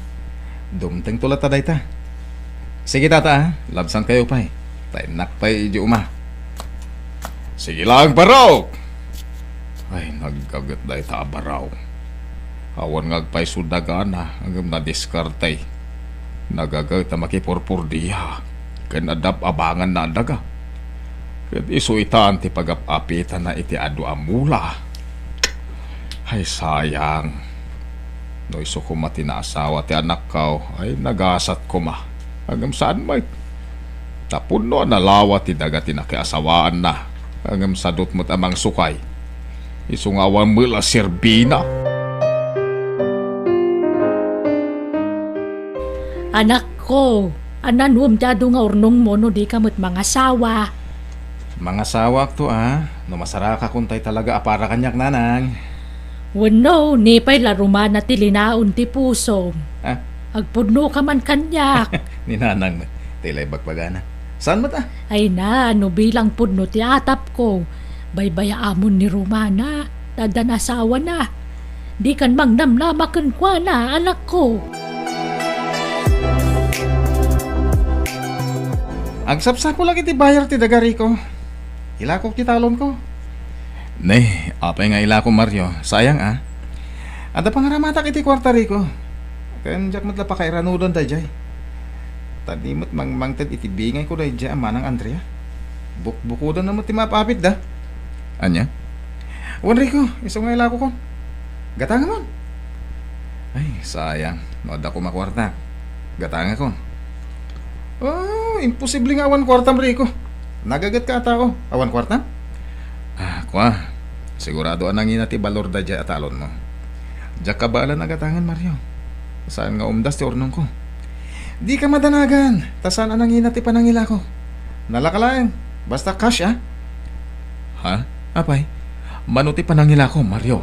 Dumtengto latta dayta. Sige, tata, a. Labsankayo pay. Ta innak pay idiay uma. Sige laeng, barok! Ay, naggaget dayta a barok. Awan nga agpayso dagana, ngem nadiskarte. Nagaget a makipurpurdia, ken adda ab-abanganna a daga. Ket isu itan ti pagap-apitanna iti adu a mula. Ay, sayang. No isu koma ti naasawa ti anakko, ay, nagasat koma. Ngem saan met. Ta pudno a nalawa ti daga ti nakiasawaanna. Ngem sadut met a mangsukay. Isu nga awan met la serbina. Anakko, ananuem ti adu nga urnongmo no dika met mangasawa? Mangasawaakto, a. No masarakakon tay talaga a para kaniak, nanang. Wenno, ni pay la rumana ti linaon ti pusom. Ah? Agpudnoka man kaniak. Ni nanang met, ti la ibagbagana. Saan met, a? Ay na, no bilang pudno ti atapko, baybayaamon ni rumana, ta addan asawana. Dikan mangnamnama kenkuana, anakko. Agsapsapulak iti bayar ti daga, Rico. Ilakok ti talonko. Ne, apay nga ilako, Mario? Sayang, a. Adda pangaramatak iti kuarta, Rico. Ken diak met la pakairanudan daydiay. Ta di met mangmangted iti bingayko daydiay a manang Andrea. Bukbukodanna met ti maap-apitda. Ania? Wen, Rico, isu nga ilakokon. Gatangamon. Ay, sayang. No adda koma kuarta, gatangakon. Oh, imposible nga awan kuartam, Rico. Nagagetka a tao. Awan kuartam? Ah, kua. Sigurado a nangina ti balor daydiay a talonmo. Diak kabaelan a gatangen, Mario. Saan nga umdas ti urnongko. Dika madanagan, ta saan a nangina ti panangilako. Nalaka laeng, basta cash, a. Ha? Apay? Mano ti panangilako, Mario?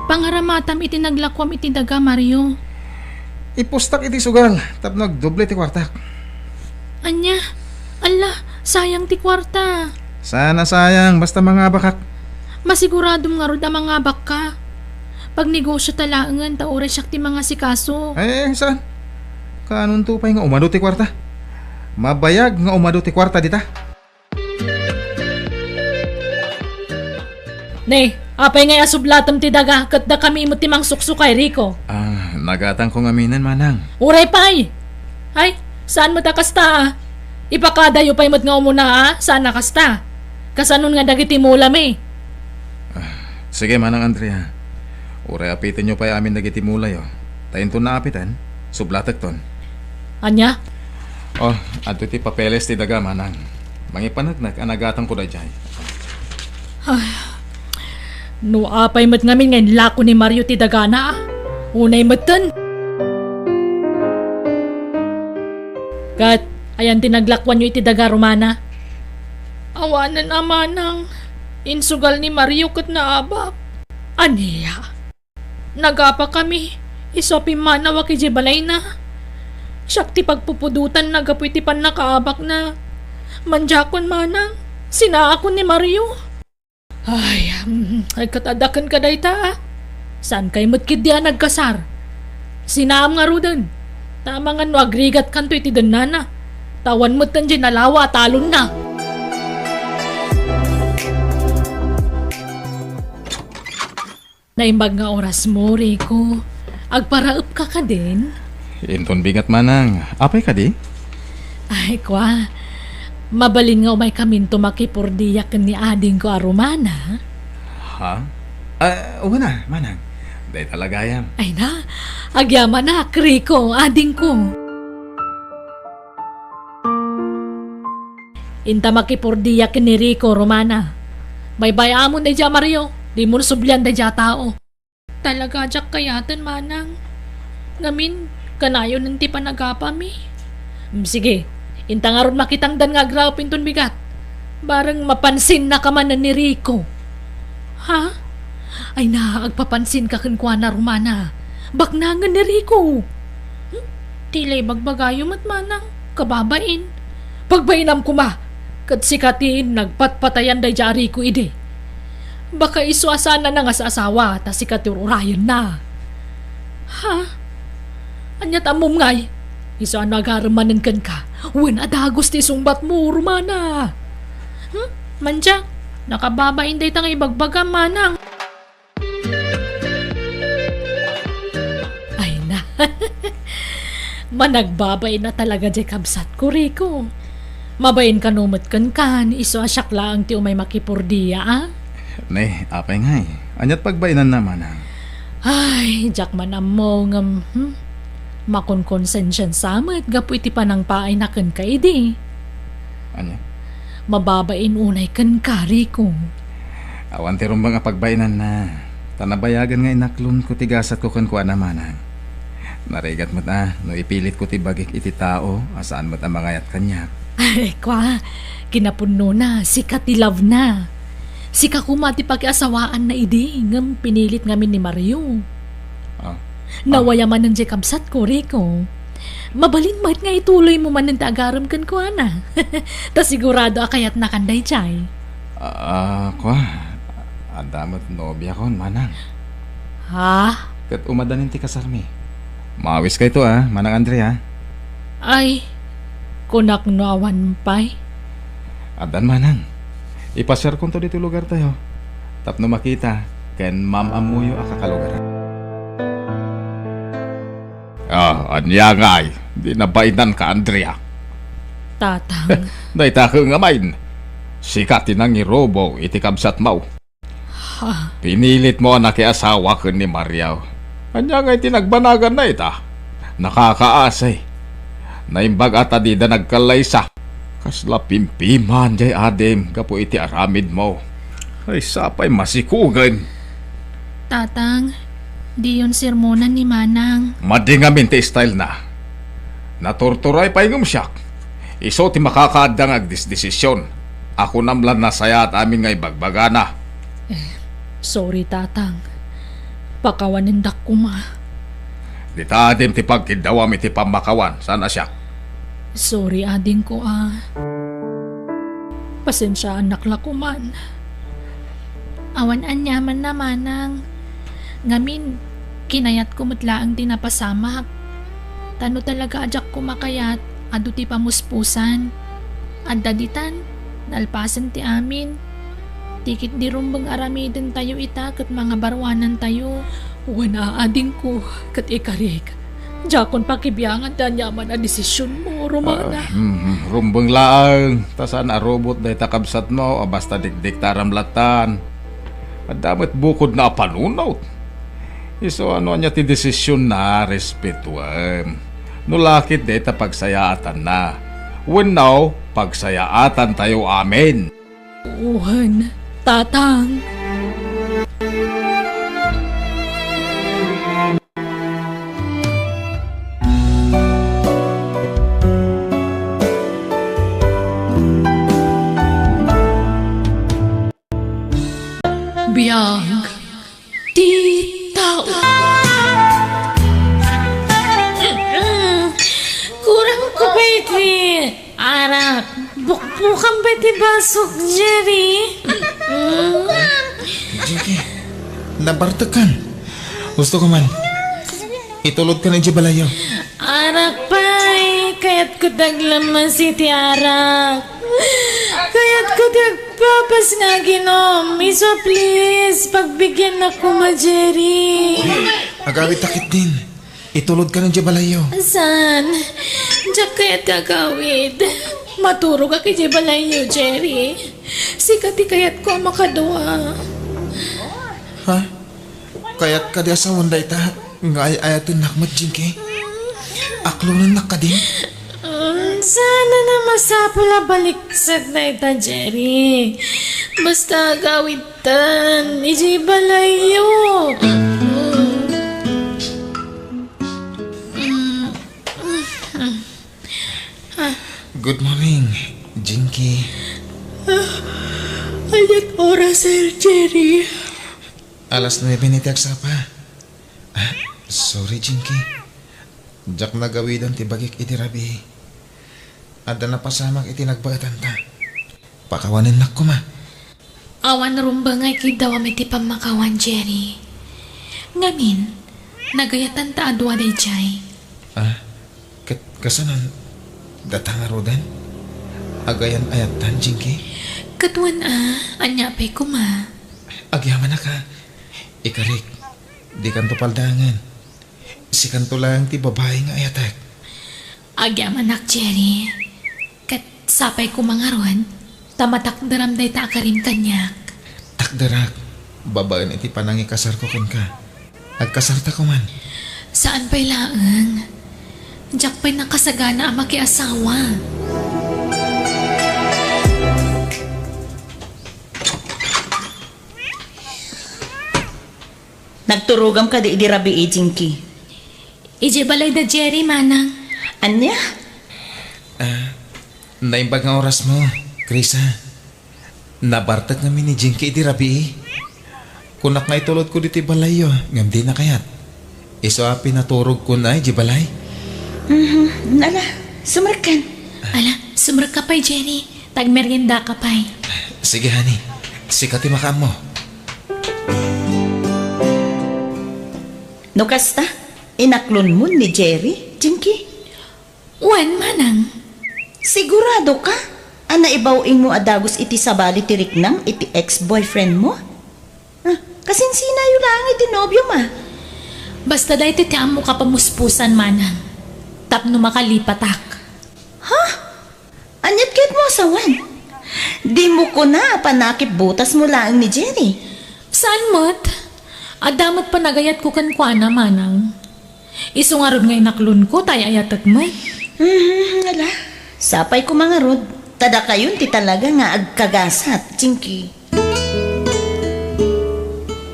Pangaramatam iti naglakuam iti daga, Mario. Ipustak iti sugal tapno agdoble ti kuartak. Ania? Alla, sayang ti kuarta. Saan a sayang, basta mangabakak. Masiguradom ngarud a mangabakka. Pagnegosio ta laengen ta uray siak ti mangasikaso. Eh, saan? Kaanonto pay nga umadu ti kuarta? Mabayag nga umadu ti kuarta dita. Ne, apay ngay a sublatem ti daga ket dakami met ti mangsuksukay, Rico? Ah, nagatangko ngaminen, manang. Uray pay! Ay, saan met a kasta, a? Ipakadayo pay met nga umuna, a? Saan a kasta? Kasanon nga dagiti mulami? Ah, sige, Manang Andrea. Uray apitenyo pay amin dagiti mulayo. Ta inton naapiten, sublatekton. Ania? Oh, adtoy ti papeles ti daga, manang. Mangipaneknek a nagatangko daydiay. Ay, no apay met ngamin nga inlako ni Mario ti dagana, a? Unay metten. Ket, ayan ti naglakuanyo iti daga, Romana? Awanen a, manang. Insugal ni Mario ket naabak. Ania? Nagapakami, isu a pimmanaw a idiay balayna. Siak ti pagpupudotanna gapu iti pannakaabakna. Mandiakon, manang, sinaakon ni Mario. Ay, mm, ay, ket adda kenka dayta, a? Saankay met ketdi a nagkasar? Sinaam ngaruden. Ta amangan no agrigatkanto iti dennana. Ta awan metten diay nalawa a talonna. Naimbag nga orasmo, Rico. Agparaepka kadin? Inton bigat, manang. Apay kadi? Ay, kua. Mabalin nga umaykaminto makipurdia ken ni adingko a Romana? Ha? Ah, wen a, manang. Dayta la gayam. Ay na, agyamanak, Rico, adingko. Inta makipurdia ken ni Rico, Romana. Baybay-amon daydiay a Mario, dimon sublian daydiay a tao. Talaga diak kayaten, manang. Ngamin, kanayonen ti panagapami. Mm, sige, inta ngarud makitangdan nga agraep inton bigat. Bareng mapansinnaka manen ni Rico. Ha? Ay na, agpapansinka kenkuana, Romana. Baknangen ni Rico. Hmm? Ti la ibagbagayo met, manang, kababain. Pagbainam koma, ket sika ti nagpatpatayan daydiay a Rico idi. Baka isu a saanna nga asawa, ta sika ti ur-urayenna. Ha? Ania ti ammom ngay? Isu a no agarem manen kenka, wen a dagus ti isungbatmo, Romana. Hmm? Mandiak, nakababain dayta nga ibagbagam, manang. Ay na. Managbabain a talaga diay kabsatko, Rico. Mabain kano met kenka, isu a siak laeng ti umay makipurdia, a? Ne, apay ngay? Aniat pagbainanna, manang? Ay, diak man ammo ngem, hmm? Makonkonsensiansa met gapu iti panangpaayna kenka idi. Ania? Mababain unay kenka, Rico. Awan ti rumbeng a pagbainanna, ta nabayagan nga inaklonko ti gasatko kenkuana, manang. Narigat met a no ipilitko ti bagik iti tao a saan met a mangayat kaniak. Ay, kua, kinapudnona, sika ti love na. Sika koma ti pakiasawaanna idi, ngem pinilit ngamin ni Mario. Ah. Nawaya manen diay kabsatko, Rico. Mabalin met nga ituloymo manen ti agarem kenkuana. Ta sigurado a kayatnakan daydiay. Ah, kua, adda met nobiakon, manang. Ha? Ket umadanin ti kasarmi. Maawiskayto, a, Manang Andrea. Ay, kunak no awan pay. Addan, manang. Ipasiarkonto ditoy lugartayo tapno makita ken maam-ammoyo a kakalugaran. Ah, ania ngay? Di nabainanka, Andrea? Tatang. Dayta ket ngamin, sika ti nangirubo iti kabsatmo. Ha? Pinilitmo a nakiasawa ken ni Mario. Ania ngay ti nagbanagan dayta? Nakakaasi. Naimbag a ta dida nagkallaysa. Kasla pimpiman diay adim gapu iti aramidmo. Ay, sapay masikugen. Tatang, diyon sermonan ni Manang. Madi ngamin ti style na. Naturturay pay ngem siak. Isu ti makakaadda nga agdesdesision. A kunam la nasayaat amin nga ibagbagana. Eh, sorry, Tatang. Pakawanendak koma. Dita adim ti pagkiddawam iti pammakawan, saan a siak? Sorry, adingko, a. Pasensiaannak la koman. Awan aniamanna, Manang. Ngamin, kinayatko met laeng ti napasamak. Ta no talaga a diak koma kayat, adu ti pamuspusan. Adda ditan, nalpasen ti amin. Ti ketdi rumbeng aramidentayo ita ket mangabaruanantayo. Wen a, adingko, ket ikarik. Diakon pakibiangan ti aniaman a desisionna, Romana. Ah, hmm, rumbeng laeng, ta saan a rubot dayta kabsatmo a basta dikdiktaram lattan. Adda met bukodna a panunot. Isu a no ania ti desisionna, respetuem. No la ket dayta pagsayaatanna. Wenno, pagsayaatantayo amin. Wen, Tatang. Biag ti tao. Kurang ko pa iti arak. Bukbukan pa iti basok, Jerry. Jinky, nabartekkan. Gusto ko man. Itulodkan idiay balayyo. Arak pay, kayatko ti aglamas iti arak. Kayatko ti agpapas nga aginom. Isu a please, pagbigiannak koma, Jerry. Agawidta ketdin. Itulodkan idiay balayyo. Saan? Diak kayat ti agawid. Maturogak idiay balayyo, Jerry. Sika ti kayatko a makadua. Ha? Kayat kadi a sawen dayta nga ay-ayatennak met, Jinky? Aklonennak kadi? Mm, saan a masapul a baliksek dayta, Jerry. Basta agawidtan idiay balayyo. Mm. Mm. Ah. Good morning, Jinky. Ah, ania't oras, Sir Jerry? Alas nuebe iti agsapa. Ah, sorry, Jinky. Diak nagawidan ti bagik iti rabii. Adda napasamak iti nagbaetanta. Pakawanennak koma. Awan rumbeng nga ikiddawam iti pammakawan, Jerry. Ngamin, nagayatan ta a dua daydiay. Ah, ket kasano, data ngaruden? Agayan-ayattan, Jinky? Ket wen a, ania pay koma? Agyamanak a. Ikarik, dikanto paldaangen. Sikanto laeng ti babai nga ayatek. Agyamanak, Jerry. Ket sapay koma ngarud, ta matakderam dayta a karim kaniak. Takderak, babaen iti panangikasarko kenka. Agkasarta koman. Saan pay laeng. Diak pay nakasagana a makiasawa. Nagturogam kadi idi rabii, Jinky? Idiay balay da Jerry, manang. Ania? Ah, naimbag nga orasmo, Krisa. Nabartek ngamin ni Jinky idi rabii. Kunak nga itulodko ditoy balayyo, ngem dina kayat. Isu a pinaturogkon idiay balay. Mhm. Ala, sumrekkan. Ala, sumrekka pay, Jerry. Tagmeriendaka pay. Sige, honey. Sika ti makaammo. No kasta, inaklonmo ni Jerry, Jinky? Wen, manang. Siguradoka a naibaw-ingmo a dagus iti sabali ti riknam iti ex-boyfriendmo? Ah, kasinsinayo laeng iti nobiom a? Basta daytoy ti ammok a pamuspusan, manang. Tapno makalipatak. Ha? Ania't kayatmo a sawen? Dimo kuna a panakip butasmo laeng ni Jerry. Saan met? Adda met panagayatko kenkuana, manang. Isu ngarud nga inaklonko, ta ay-ayatek met. Mhm, ala. Sapay koma ngarud, ta dakayon ti talaga nga agkagasat, Jinky.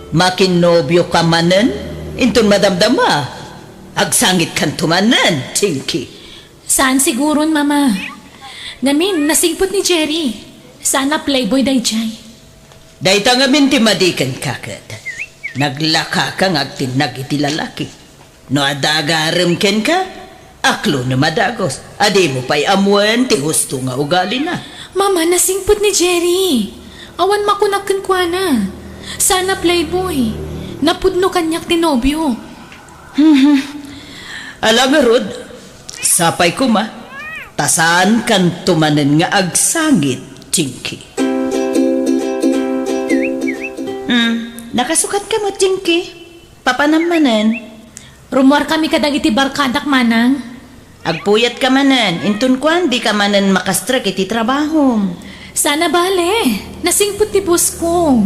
Makinnobioka manen, inton madamdama. Agsangitkanto manen, Jinky. Saan siguron, Mama. Ngamin, nasingpet ni Jerry. Saan a playboy daydiay. Dayta ngamin ti madi kenka ket. Naglakaka nga agtinnag iti lalaki. No adda agarem kenka, aklonem a dagus. A dimo pay ammoen ti husto nga ugalina. Mama, nasingpet ni Jerry. Awan makunak kenkuana. Saan a playboy. Napudno kaniak ti nobio. Mhm. Ala ngarud, sapay koma, ta saankanto manen nga agsangit, Jinky. Nakasukatka met, Jinky? Papanam manen? Rummuarkami kadagiti barkadak, manang. Agpuyatka manen, inton kuan, dika manen makastrek iti trabahom. Sana bale, nasingpet ti boss ko.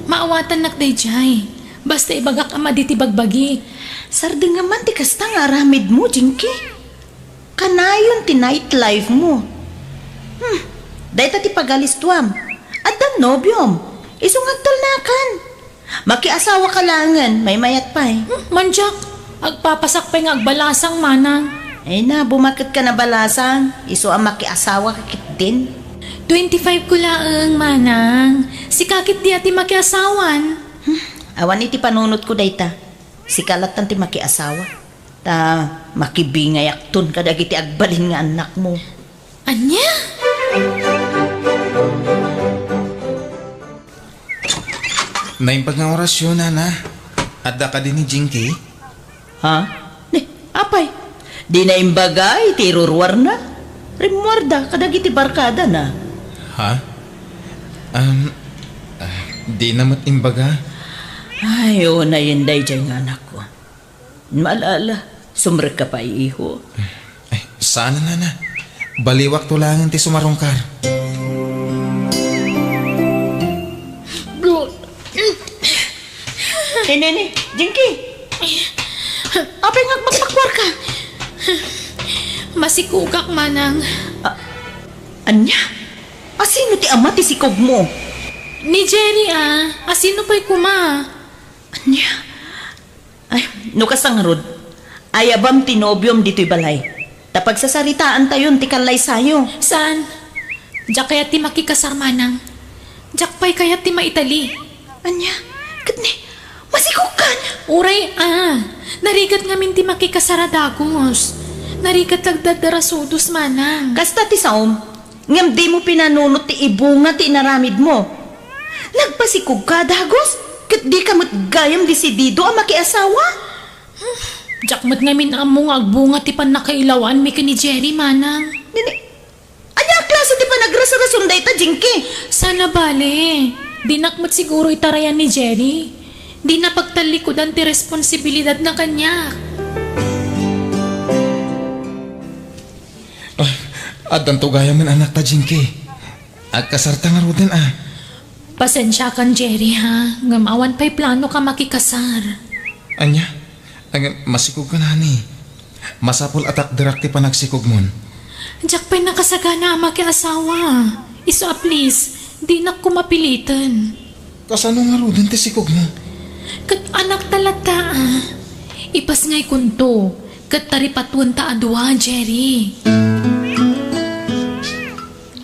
Maawatannak daydiay. Basta ibagak a madi ti bagbagi. Sardengam man ti kasta nga aramidmo, Jinky. Kanayon ti nightlife mo. Hmm, dayta ti pagalistuam. Addan nobiom. Isu nga agtalnakan. Makiasawaka laengen, maymayat pay. Hmm, mandiak, agpapasak pay nga agbalasang, manang. Ay na, bumaket ka na balasang. Isu a makiasawaka ketdin. Twenty-five ko laeng, manang. Sika ketdi a ti makiasawan. Hmm, awan iti panunotko dayta. Sika lattan ti makiasawa. Ta makibingayakton kadagiti agbalin nga annakmo. Ania? Naimbag nga orasyo, nana. Adda kadi ni Jinky? Ha? Ni, apay, dina imbaga iti iruruarna. Rimmuarda kadagiti barkadana. Ha? Um, ah, dina met imbaga? Ay, unayen daydiay nga anakko. Maala-ala, sumrekka pay, iho. Ay, saan, nana. Baliwakto laengen ti sumarungkar. Ni, ni, ni, Jinky! Apay nga agpakpakuarka? Masikogak, manang. A-, ania? Asino ti ama ti sikogmo? Ni Jerry, a. Asino pay koma? Ania? Ay, no kasta ngarud, ayabam ti nobiom ditoy balay. Ta pagsasaritaantayon ti kallaysayo. Saan? Diak kayat ti makikasar, manang. Diak pay kayat ti maitali. Ania? Ket ni, masikogkan? Uray, a. Narigat ngamin ti makikasar a dagus. Narigat lagdadda ra sudos, manang. Kasta ti saom. Ngem dimo pinanunot ti ibunga ti inaramidmo. Nagpasikogka a dagus, ket dika met gayam desidido a makiasawa? Diak met ngamin ammo nga agbunga ti pannakailawanmi ken ni Jerry, manang. Nini, ania a klase ti panagrasrason dayta, Jinky? Sana bale, dinak met siguro itarayan ni Jerry. Dina pagtallikudan ti responsibilidadna kaniak. Ah, addanto gayamen anakta, Jinky. Agkasarta ngaruden, a. Pasensiakan, Jerry, ha? Ngem awan pay planoka makikasar. Ania? Ngem masikogka, nani. Masapul a takderak ti panagsikogmon. Diak pay nakasagana a makiasawa. Isu a please, dinak koma piliten. Kasano ngaruden ti sikogmo? Ket anakta latta, a. Ipasngaykonto, ket taripatuenta a dua, Jerry.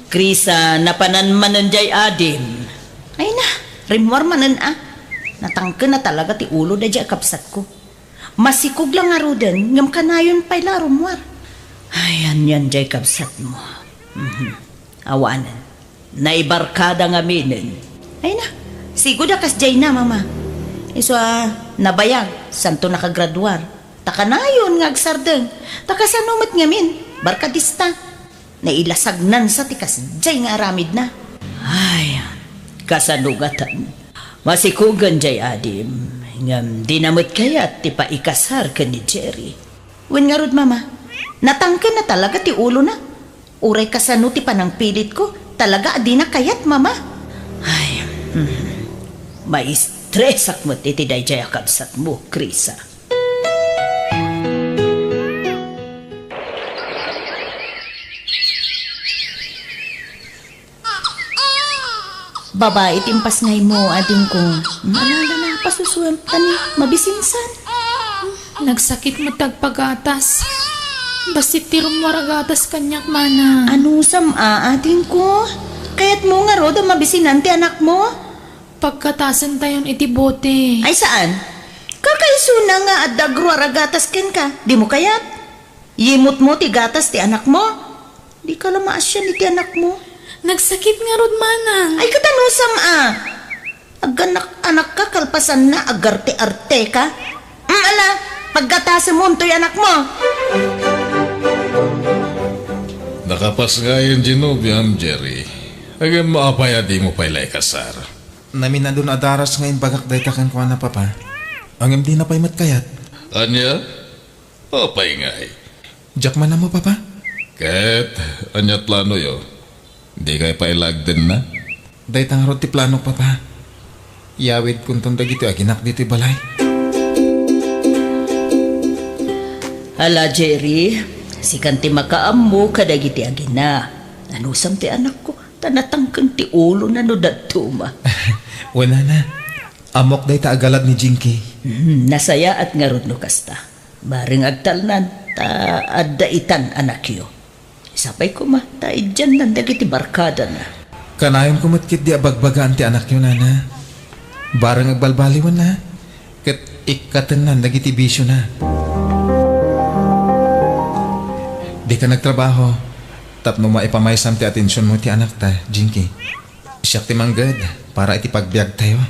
Krisa, napanan manen jay adim. Ay na, rimmuar manen a. Natangken na talaga ti ulo dayjay a kabsatko. Masikog la ngaruden, ngem kanayon pay la a rummuar. Ay, anian jay kabsatmo. Mhm. Awanen. Naibarkada ngaminen. Ay na, sigud a kasjayna, Mama. Isu a nabayag, santo nakagraduar. Ta kanayon nga agsardeng. Ta kasano met ngamin, barkadista. Nailasagnansa ti kasjay nga aramidna. Ay, kasano gatan? Masikogen jay adim, ngem dina met kayat ti paikasar ken ni Jerry. Wen ngarud, Mama, natangken na talaga ti ulona. Uray kasano ti panangpilitko, talaga a dina kayat, Mama. Ay, hmm. Maistresak met iti dayjay a kabsatmo, Krisa. Babai ti impasngaymo, adingko. Ala, ala, ala, pasusuem, tani, mabisinsan. Nagsakit met ti agpagatas. Bassit ti rummuar a gatas kaniak, manang. Anusam a, adingko? Kayatmo ngarud a mabisinan ti anakmo? Pagkatasentayon iti bote. Ay, saan? Kakaisuna nga adda agruar a gatas kenka. Dimo kayat? Yimutmo ti gatas ti anakmo? Dika la maasian iti anakmo? Nagsakit ngarud, manang. Ay, ket anusam a? Aganak-anakka kalpasanna, agarte-arteka. Mm, ala, paggatasem toy anakmo. Nakapasngayen ti nobiam, Jerry. Ngem apay a dimo pay la ikasar? Naminadun a daras nga imbagak dayta kenkuana, Papa. Ngem dina pay met kayat. Ania? Apay ngay? Diak man ammo, Papa. Ket ania planoyo? Dikay pay la agdenna? Dayta ngarud ti planok, Papa. Yawidkonton dagiti aginak ditoy balay. Ala, Jerry, sikan ti makaammo kadagiti agina. Anusam ti anakko, ta natangken ti ulona no dadduma. Wen, Nana, ammok dayta a galad ni Jinky. Hmm, nasayaat ngarud no kasta. Bareng agtalnan, ta adda itan anakyo. Sapay koma, ta idiannan dagiti barkadana. Kanayonko met ketdi a bagbagaan ti anakyo, Nana. Bareng agbalbaliwanna, ket ikkatennan dagiti bisiona. Dika nagtrabaho, tapno maipamaysam ti atensionmo ti anakta, Jinky. Siak ti mangged para iti pagbiagtayo.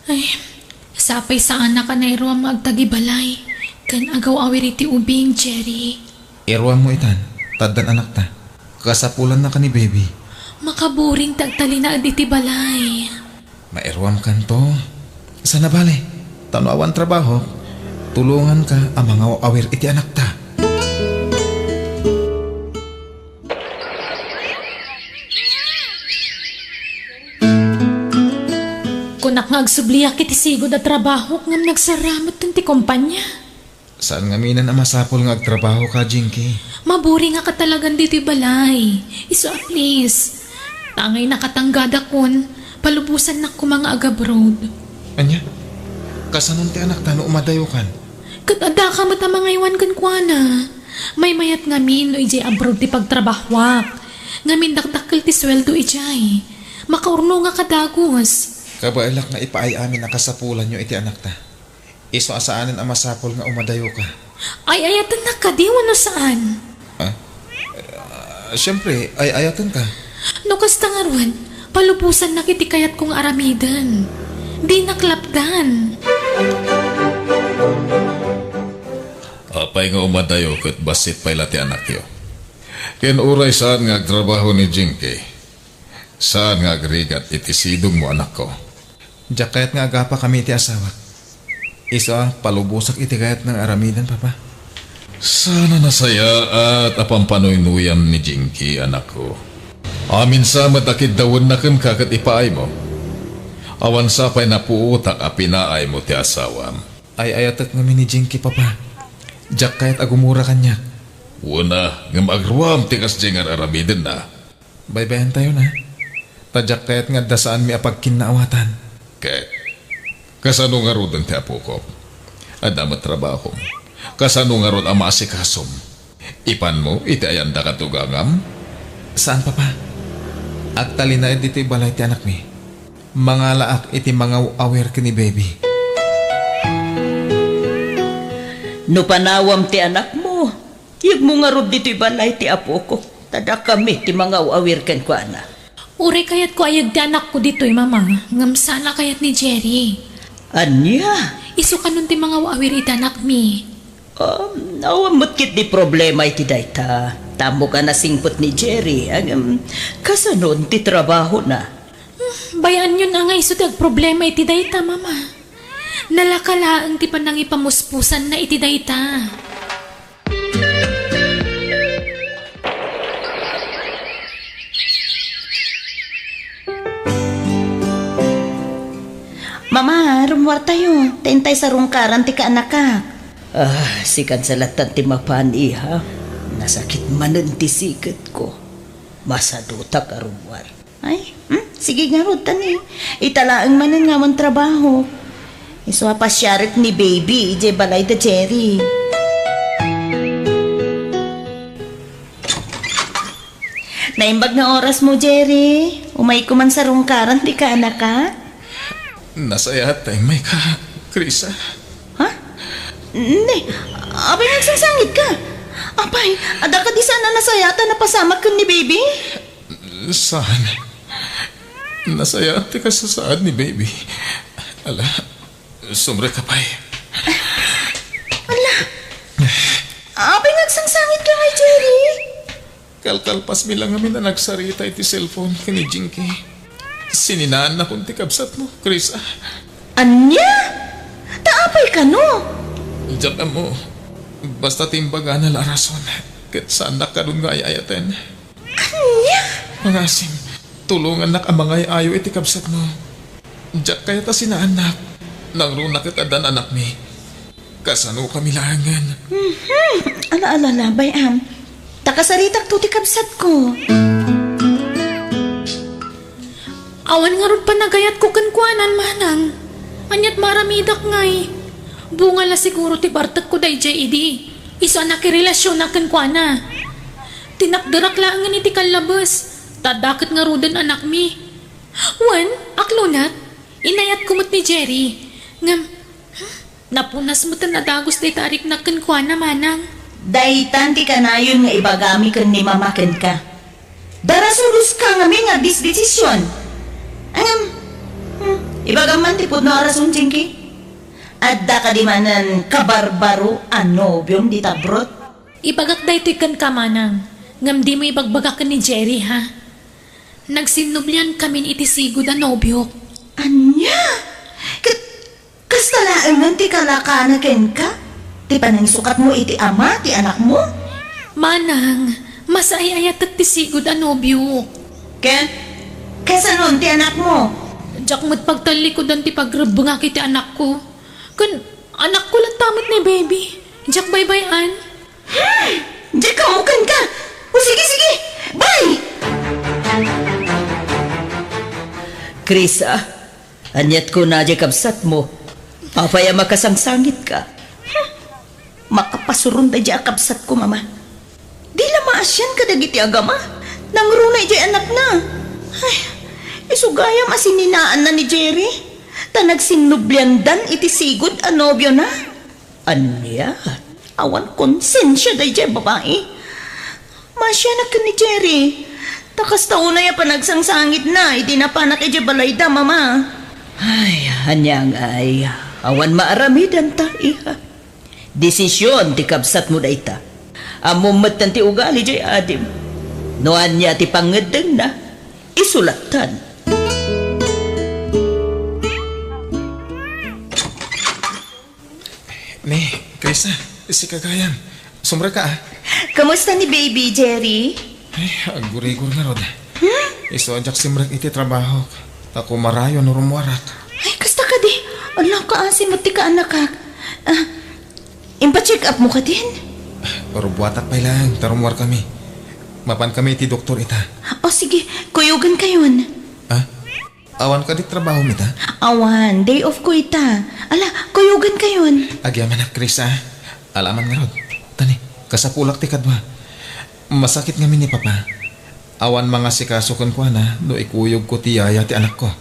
Ay, sapay saanak a nairuam nga agtagibalay ken agaw-awir iti ubing, Jerry. Iruammo itan, ta addan anakta. Kasapulannaka ni baby. Makaburing ti agtalinaed iti balay. Mairuamkanto. Saan a bale, ta no awan trabahok, tulonganka a mangaw-awir iti anakta. Kunak nga agsubliak iti sigud a trabahok ngem nagsarametten ti kompania. Saan ngaminen a masapul nga agtrabahoka, Jinky. Maburingaka talagan ditoy balay. Isu a please. Tangay nakatanggadakon, palubosannak koma nga agabroad. Ania? Kasanon ti anakta no umadayokan? Ket addaka met a mangaywan kenkuana. Maymayat ngamin no idiay abroad ti pagtrabahoak. Ngamin dakdakkel ti sueldo idiay. Makaurnongak a dagus. Kabaelak nga ipaay amin a kasapulanyo iti anakta. Isu a saanen a masapul nga umadayoka. Ay-ayatennak kadi wenno saan? Ah? Ah, siempre, ay-ayatenka. No kasta ngarud, palubosannak iti kayatko nga aramiden. Dinak lapdan. Apay nga umadayo ket bassit pay la ti anakyo? Ken uray saan nga agtrabaho ni Jinky, saan nga agrigat iti sidongmo, anakko. Diak kayat nga agapakami iti asawak. Isu a palubosak iti kayatna nga aramiden, Papa. Saan a nasayaat a pampanoynuyam ni Jinky, anakko. Amin sa met a kiddawenna kenka ket ipaaymo. Awan sa pay napuotak a pinaaymo ti asawam. Ay-ayatek ngamin ni Jinky, Papa. Diak kayat a gumura kaniak. Wen a, ngem agruam ti kasdiay nga ar-aramidenna. Baybayantayon a. Ta diak kayat nga adda saanmi a pagkinnaawatan. Ket kasano ngaruden ti apokok? Adda met trabahom. Kasano ngarud a maasikasom? Ipanmo iti ayanda kadto gangam? Saan, Papa. Agtalinaed ditoy balay ti anakmi. Mangalaak iti mangaw-awir ken ni baby. No panawam ti anakmo, yegmo ngarud ditoy balay ti apokok, ta dakami ti mangaw-awir kenkuana. Uray kayatko a yeg ti anakko ditoy, Mama, ngem saan a kayat ni Jerry. Ania? Isu kanon ti mangaw-awir iti anakmi. Um, awan met ketdi problema iti dayta. Ammok a nasingpet ni Jerry, ngem kasanon ti trabahona? Hmm, bay-anyon a nga isu ti agproblema iti dayta, Mama. Nalaka laeng ti panangipamuspusanna iti dayta. Mama, rummuartayo. Ta intay sarungkaran ti kaanakak. Ah, sikan sa lattan ti mapan, iha. Nasakit manen ti siketko. Masadutak a rummuar. Ay, hmm? Sige ngarud, tani. Ita laeng manen nga awan trabaho. Isu a pasiarek ni baby, idiay balay da Jerry. Naimbag nga orasmo, Jerry. Umayko man sarungkaran ti kaanakak. Nasayaat ta immayka, Krisa. Ha? Ne, apay nga agsangsangitka? Apay, adda kadi saan a nasayaat a napasamak ken ni baby? Saan? Nasayaat ti kasasaad ni baby. Ala, sumrek ka pay. Ala, apay nga agsangsangitka ngay, Jerry? Kalkalpasmi la ngamin a nagsarita iti cellphone ken ni Jinky. Sininaannakon ti kabsatmo, Chris, ah. Ania? Ta apay kano? Diak ammo. Basta ti imbagana la a rason, ket saannak kadun nga ay-ayaten. Ania? Pangasim, tulongannak a mangay-ayo iti kabsatmo. Diak kayat a sinaannak. Nangruna ket addan anakmi. Kasanokami laengen. Mhm. Ala, ala, ala, bay-am. Ta kasaritakto ti kabsatko. Awan ngarud panagayatko kenkuana, manang. Ania't maaramidak ngay? Bunga la siguro ti bartekko daydiay idi. Isu a nakirelasionak kenkuana. Tinakderak laengen iti kallabes. Ta adda ket ngaruden anakmi. Wen, aklonat. Inayatko met ni Jerry. Ngem, napunas met a nadagus dayta a riknak kenkuana, manang. Daytan ti kanayon nga ibagami ken ni mama kenka. Darasudoska ngamin nga agdesdesision. Ngem, hmm, ibagam man ti pudno a rason, Jinky. Adda kadi manen kabarbaro a nobiom dita abroad? Ibagak daytoy kenka, manang. Ngem dimo ibagbaga ken ni Jerry, ha? Nagsinnubliankamin iti sigud a nobiok. Ania? Ket kasta laengen ti kalakana kenka? Ti panangsukatmo iti ama ti anakmo? Manang, masaay-ayatek ti sigud a nobiok. Ken, kasanon ti anakmo? Diak met pagtallikudan ti pagrebbengak iti anakko. Ken anakko latta met ni baby. Diak baybay-an. Hmm, diak ammo kenka. O sige, sige. Bye! Krisa, ania't kuna diay kabsatmo? Apay a makasangsangitka? Hmm, makapasuron daydiay a kabsatko, mama. Di la maasian kadagiti agama. Nangruna idiay anakna. Ay, isu gayam a sininaanna ni Jerry. Ta nagsinnubliandan iti sigud a nobiona. Ania? Awan konsensia daydiay babai. Maasianak ken ni Jerry. Ta kasta unay a panagsangsangitna idi napanak idiay balayda, mama. Ay, ania ngay? Awan maaramidanta, iha. Desision ti kabsatmo dayta. Ammom metten ti ugali diay adim. No ania ti pangngeddengna, isu lattan. Ni, Krisa, sika gayam. Sumrekka, ah. Kamusta ni baby, Jerry? Ay, aggurigor ngarud. Hmm? Isu a diak simrek iti trabahok. Ta kumarayo no rummuarak. Ay, kasta kadi. Ala, kaasi met ti kaanakak. Ah, impacheck up mo kadin? Rubbuatak pay laeng, ta rummuarkami. Mapankami iti doktor ita. O, sige. Kuyogankayon. Ah? Awan kadi trabahom ita? Awan, day off ko ita. Ala, kuyogankayon. Agyamanak, Chris, ah. Ala man ngarud. Tani, kasapulak ti kadua. Masakit ngamin ni Papa. Awan mangasikaso kenkuana no ikuyogko ti yaya ti anakko.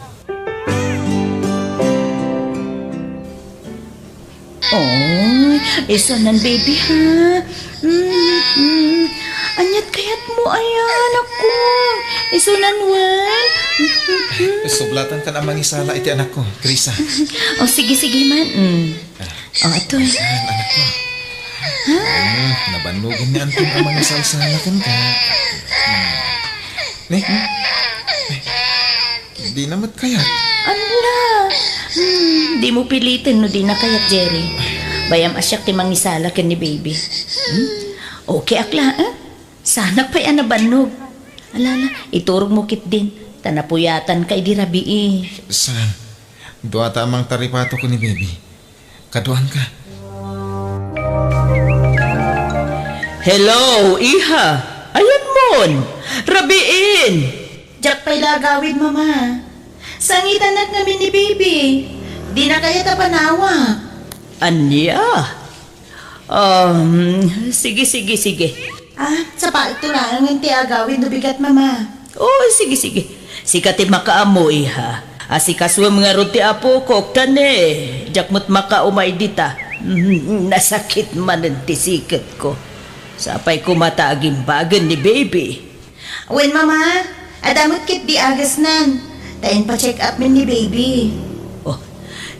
Oy, isunan, baby, ha? Mm, mm. Ania't kayatmo, aya, anakko? Isunan, wen? Mm, mm, mm. Sublatan kan a mangisala iti anakko, Krisa. O, sige, sige man. Mm. Ah, o, atoy. Ayan, anakko. Ha? Mm, nabannogan ni Anton a mangisalsala kenka. Mm. Ne? Mm. Dina met kayat. Ala! Hmm, dimo piliten no dina kayat, Jerry. Bay-am a siak ti mangisala ken ni baby. Hmm? Okay ak la, eh? Saanak pay a nabannog. Ala, ala, iturogmo ketdin, ta napuyatanka idi rabii. Saan? Duata a mangtaripato ken ni baby. Kaduanka. Hello, iha. Ayanmon? Rabiin. Diak pay la agawid, Mama. Sangitanak ngamin ni baby. Dina kayat a panawak. Ania? Um, sige, sige, sige. Ah, sapaekto laengen ti agawid no bigat, Mama. Oh, sige, sige. Sika ti makaammo, iha. Asikasuem ngarud ti apokok, ta ne, diak met makaumay dita. Mm, nasakit manen ti siketko. Sapay koma ta agimbagen ni baby. Wen, Mama, adda met ketdi agasnan. Ta inpa-check up men ni baby. Oh,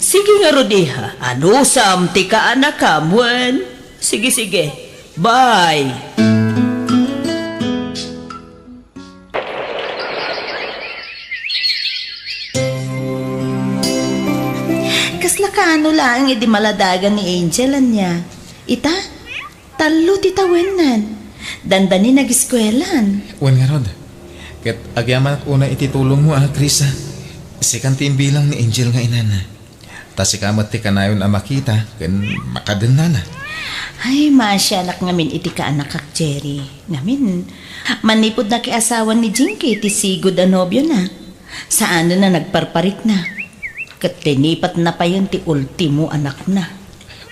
sige ngarud, iha. Anusam ti kaanakam, wen? Sige, sige. Bye. Ano laeng idi maladagan ni Angel, ania? Ita, tallo ti tawennan. Dandani nagiskuelan. Wen ngarud, ket agyamanak unay iti tulongmo a, Krisa. Sikan ti imbilang ni Angel nga inana. Ta sika met ti kanayon a makita ken makadennana. Ay, maasianak ngamin iti kaanakak, Jerry. Ngamin, manipud nakiasawan ni Jinky ti sigud a nobiona, saanen a nagparparikna. Ket tinipatna payen ti ultimo anakna.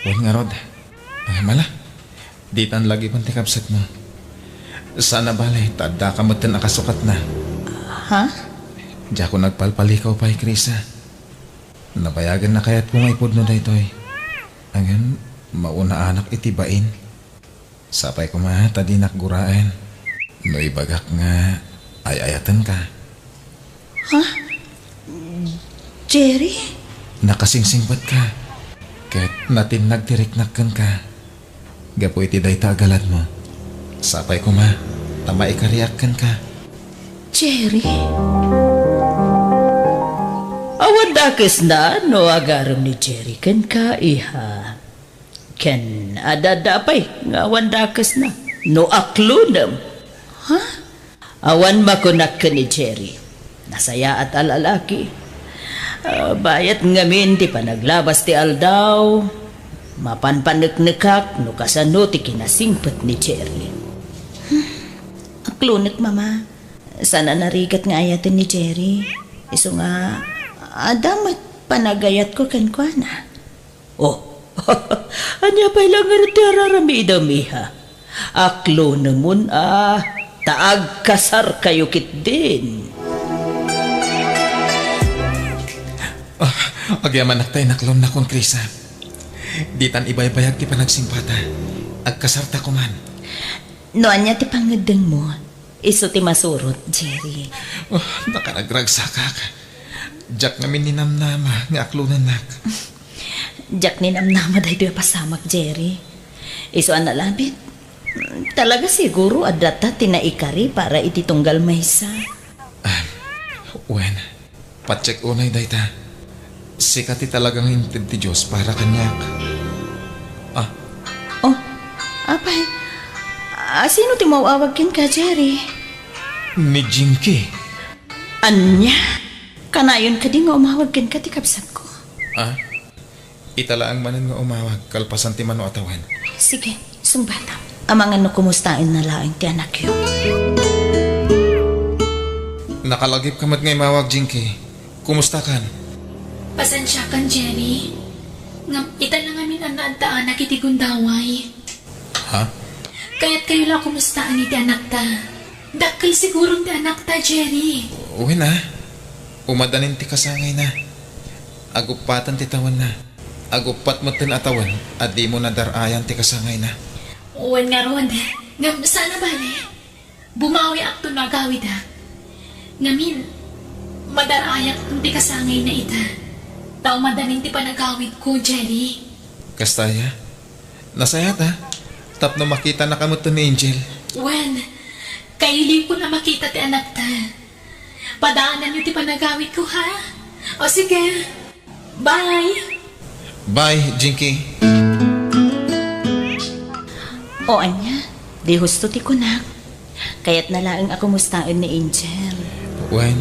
Wen ngarud, ah, mala, ditan lagipen ti kabsatmo. Saan a bale, ta addaka metten a kasukatna. Ha? Diakon agpalpalikaw pay, Krisa. Nabayagen a kayatko nga ipudno daytoy. Ngem, maunaanak iti bain. Sapay koma ta dinak guraen no ibagak nga ay-ayatenka. Ha? Jerry? Nakasingsingpetka, ket natinnag ti riknak kenka. Gapu iti dayta a galadmo, sapay koma ta maikariak kenka. Jerry? Awan dakesna no agarem ni Jerry kenka, iha. Ken adda pay nga awan dakesna no aklonem. Ha? Awan makunak ken ni Jerry. Nasayaat a lalaki. Ah, bayat ngamin ti panaglabas ti aldaw. Mapanpaneknekak no kasano ti kinasingpet ni Jerry. Hmm. Aklonek, Mama. Saan a narigat nga ayaten ni Jerry. Isu nga, adda met panagayatko kenkuana. Oh, ania pay la ngarud ti araramidem, iha? Aklonemon a, ta agkasarkayo ketdin. Ah, agyamanak ta inaklonnakon, Krisa. Ditan ibaybayag ti panagsingpata. Agkasarta koman. No ania ti pangngeddengmo, isu ti masurot, Jerry. Oh, nakaragragsakak. Diak ngamin ninamnama nga aklonennak. Diak ninamnama daytoy a pasamak, Jerry. Isu a nalabit, talaga siguro adda ta ti naikari para iti tunggal maysa. Ah, wen, patsek unay dayta. Sika ti talaga nga inted ti Dios para kaniak. Ah. Oh, apay, a, sino ti maw-awag kenka, Jerry? Ni Jinky. Ania? Kanayon kadi nga umawag kenka ti kabsatko? Ah? Ita laeng manen nga umawag kalpasan ti mano a tawen. Sige, sungbatam. Amangan no kumustaenna laeng ti anakyo. Nakalagipka met nga imawag, Jinky. Kumustakan? Pasensiakan, Jerry. Ngem ita la ngamin a naaddaanak iti gundaway. Ha? Kayatkayo la a kumustaan iti anakta. Dakkel siguron ti anakta, Jerry. Wen a. Umadanin ti kasangayna. Aguppaten ti tawenna. Aguppat metten a tawen a dimo nadar-ayan ti kasangayna. Wen ngarud, ngem saan a bale. Bumawiakto no agawidak. Ngamin, madar-ayak ti kasangayna ita. Ta umadanin ti panagawidko, Jerry. Kasta aya? Nasayaat a, tapno makitanaka metten ni Angel. Wen, kailiwkon a makita ti anakta. Padaananyo ti panagawidko, ha? O sige. Bye! Bye, Jinky. O ania, di husto ti kunak. Kayatna laeng a kumustaen ni Angel. Wen,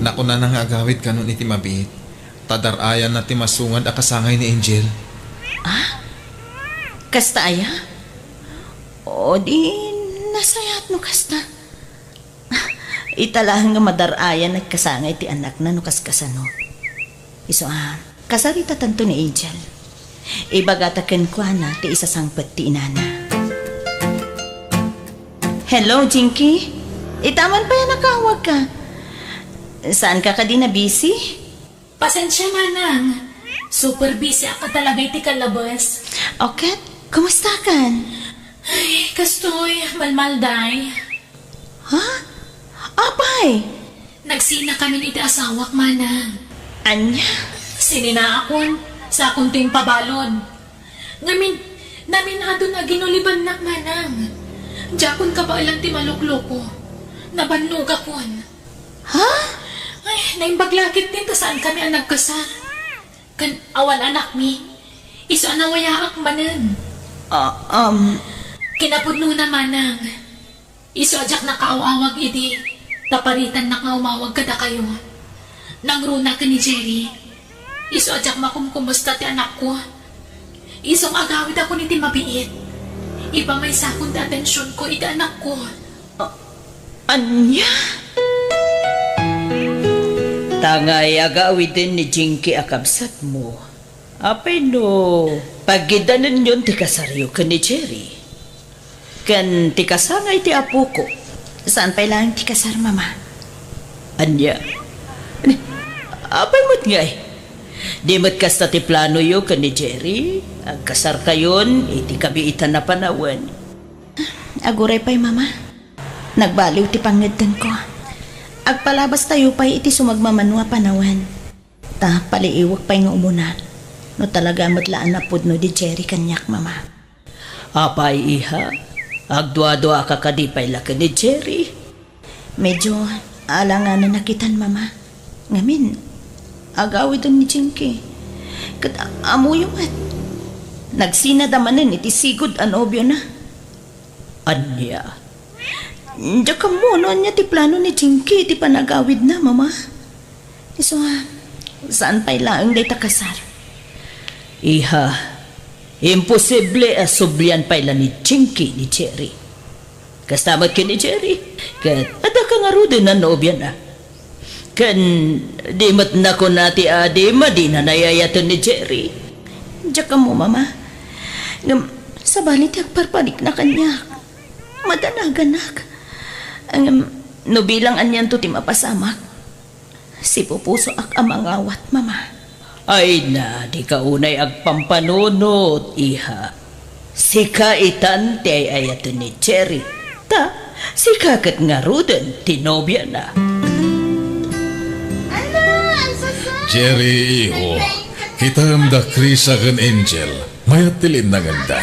nakunana nga agawid kanon iti mabiit. Ta dar-ayanna ti masungad a kasangay ni Angel. Ah? Kasta aya? O di, nasayaat no kasta. Ita laeng nga madar-ayan nagkasangay ti anakna no kaskasano. Isu a, kasaritatanto ni Angel. Ibagata kenkuana ti isasangpet ti inana. Hello, Jinky. Ita man pay a nakawagka. Saanka kadi nabisi? Pasensia, manang. Super busy ak talaga iti kalabas. O ket, kumustakan? Ay, kastoy, malmalday. Ha? Apay! Nagsinakamin iti asawak, manang. Ania? Sininaakon, sakon ti impabalon. Ngamin, naminadon a ginulibannak, manang. Diakon kabaelan ti malukloko. Nabannogakon. Ha? Ay, naimbag la ketdin ta saankami a nagkasar. Ken awan anakmi, isu a nawayaak manen. Ah, um, Kinapudnona, manang. Isu a diak nakaaw-awag idi taparitannak nga umawag kadakayo. Nangruna ken ni Jerry. Isu a diak makumkumusta ti anakko. Isu nga agawidakon iti mabiit. Ipamaysakon ti atensionko iti anakko. Ania? Tangay agawiden ni Jinky a kabsatmo. Apay no pagiddanenyon ti kasaryo ken ni Jerry? Ken ti kasangay ti apoko? Saan pay laeng ti kasar, Mama. Ania? Ni, apay met ngay? Di met kasta ti planoyo ken ni Jerry? Agkasarkayon iti kabiitan a panawen? Aguray pay, Mama. Nagbaliw ti pangngedtenko. Agpalabastayo pay iti sumagmamano a panawen. Ta paliiwek pay nga umuna no talaga met la a napudno ni Jerry kaniak, Mama. Apay, iha? Agduaduaka kadi pay la ken ni Jerry? Medyo alanganan a kitan, Mama. Ngamin, agawiden ni Jinky. Ket a-, ammoyo met. Nagsinada manen iti sigud a nobiona. Ania? Diak ammo no ania ti plano ni Jinky iti panagawidna, Mama. Isu a, saan pay laeng dayta kasar? Iha, imposible a sublian pay la ni Jinky ni Jerry. Kasta met ken ni Jerry, ket addaka ngaruden a nobiana. Ken di met nakuna ti adi, madina nayayaten ni Jerry. Diak ammo, Mama. Ngem, sabali ti agparparikna kaniak. Madanaganak. Ngem, no bilang anianto ti mapasamak, sipupusoak a mangawat, Mama. Ay na, dika unay agpampanunot, iha. Sika itan ti ay-ayaten ni Jerry. Ta, sika ket ngaruden ti nobiana. Jerry, iho, kitaem da Krisa ken Angel. Mayat ti linnangenda.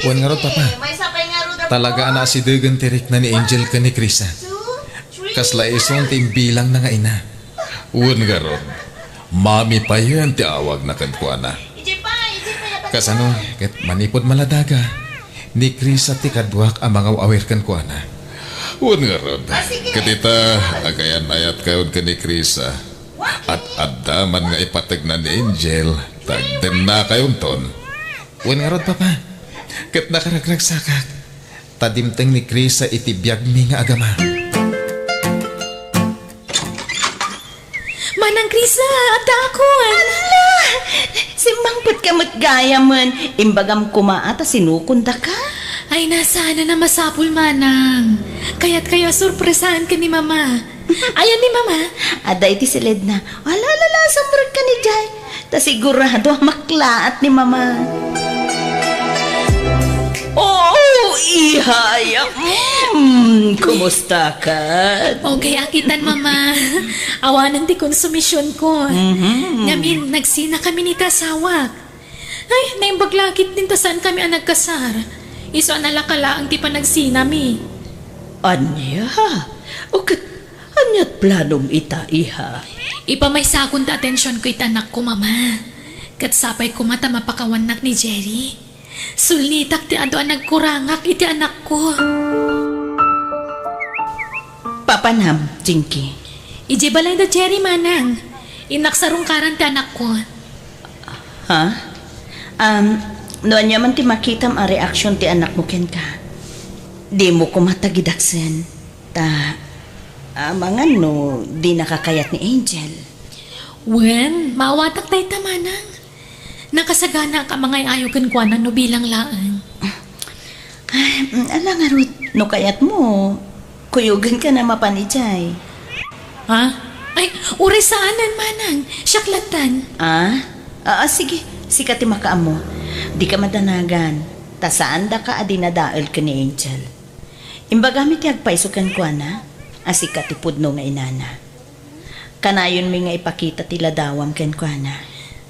Wen ngarud, Papa. Talaga a naasidegen ti rikna ni Angel ken ni Krisa. Kasla isun ti imbilangna nga ina. Wen ngarud, mami payen ti awagna kenkuana. Kasano ket manipud maladaga, ni Krisa ti kaduak a mangaw-awir kenkuana. Wen ngarud, ket ita, agayan-ayatkayon ken ni Krisa. At adda man nga ipategna ni Angel, tagdennakayonton. Wen ngarud, Papa, ket nakaragragsakak, ta dimteng ni Krisa iti biagmi nga agama. Manang Krisa, addakon! Ala! Simmangpetka met gayamen. Imbagam koma a ta sinukondaka. Ay, saan a masapul, Manang. Kayatkayo a sorpresaen ken ni Mama. Ayan ni Mama. Adda iti siledna. Ala, ala, ala, sumrekka idiay. Ta sigurado a maklaat ni Mama. Oo, iha, ya. Mm, kumusta ka? Okay, akitan, Mama. Awanen ti konsumisionko. Mhm. Ngamin, nagsinakami ni ti asawak. Ay, naimbag la ketdin ta saankami a nagkasar. Isu a nalaka laeng ti panagsinami. Ania? O ket, aniat planom ita, iha? Ipamaysakon ti atensionko iti anakko, Mama. Ket sapay koma ta mapakawannak ni Jerry. Sulnitak ti adu a nagkurangak iti anakko. Papanam, Jinky? Idiay balay da Jerry, Manang. Innak sarungkaran ti anakko. Ha? Um, no ania man ti makitam a reaksion ti anakmo kenka, dimo koma tagidaksen. Ta, amangan no dinaka kayat ni Angel. Wen, maawatak dayta, Manang. Nakasaganaak a mangay-ayo kenkuana no bilang laeng. Ay, mm, ala ngarud, no kayatmo, kuyogenka na mapan idiay. Ha? Ay, uray saanen, Manang. Siak lattan. Ah? Ah, ah, sige. Sika ti makaammo. Dika madanagan. Ta saandaka a dinadael ken ni Angel. Imbagami ti agpayso kenkuana a sika ti pudno nga inana. Kanayonmi nga ipakita ti ladawam kenkuana.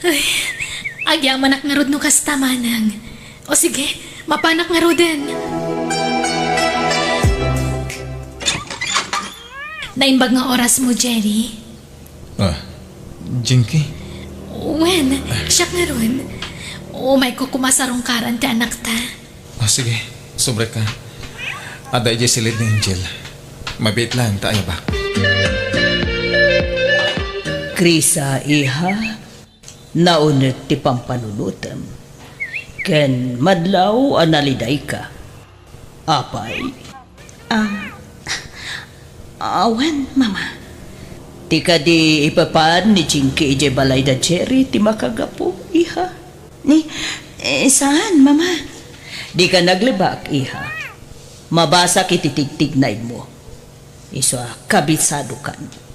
Ay, agyamanak ngarud no kasta, Manang. O sige, mapanak ngaruden. Naimbag nga orasmo, Jerry. Ah, Jinky? Wen, siak ngarud. Umayko koma sarungkaran ti anakta. Ah, sige, subrek ka. Adda idiay silid ni Angel. Mabiit laeng ta ayabak. Krisa, iha, naunek ti pampanunotem. Ken madlaw a nalidayka. Apay? Ah, awan, Mama. Ti kadi ipapan ni Jinky idiay balay da Jerry ti makagapu, iha? Ni, eh, saan, Mama? Dika naglibak, iha. Mabasak iti tigtignaymmo. Isu a kabisadokan.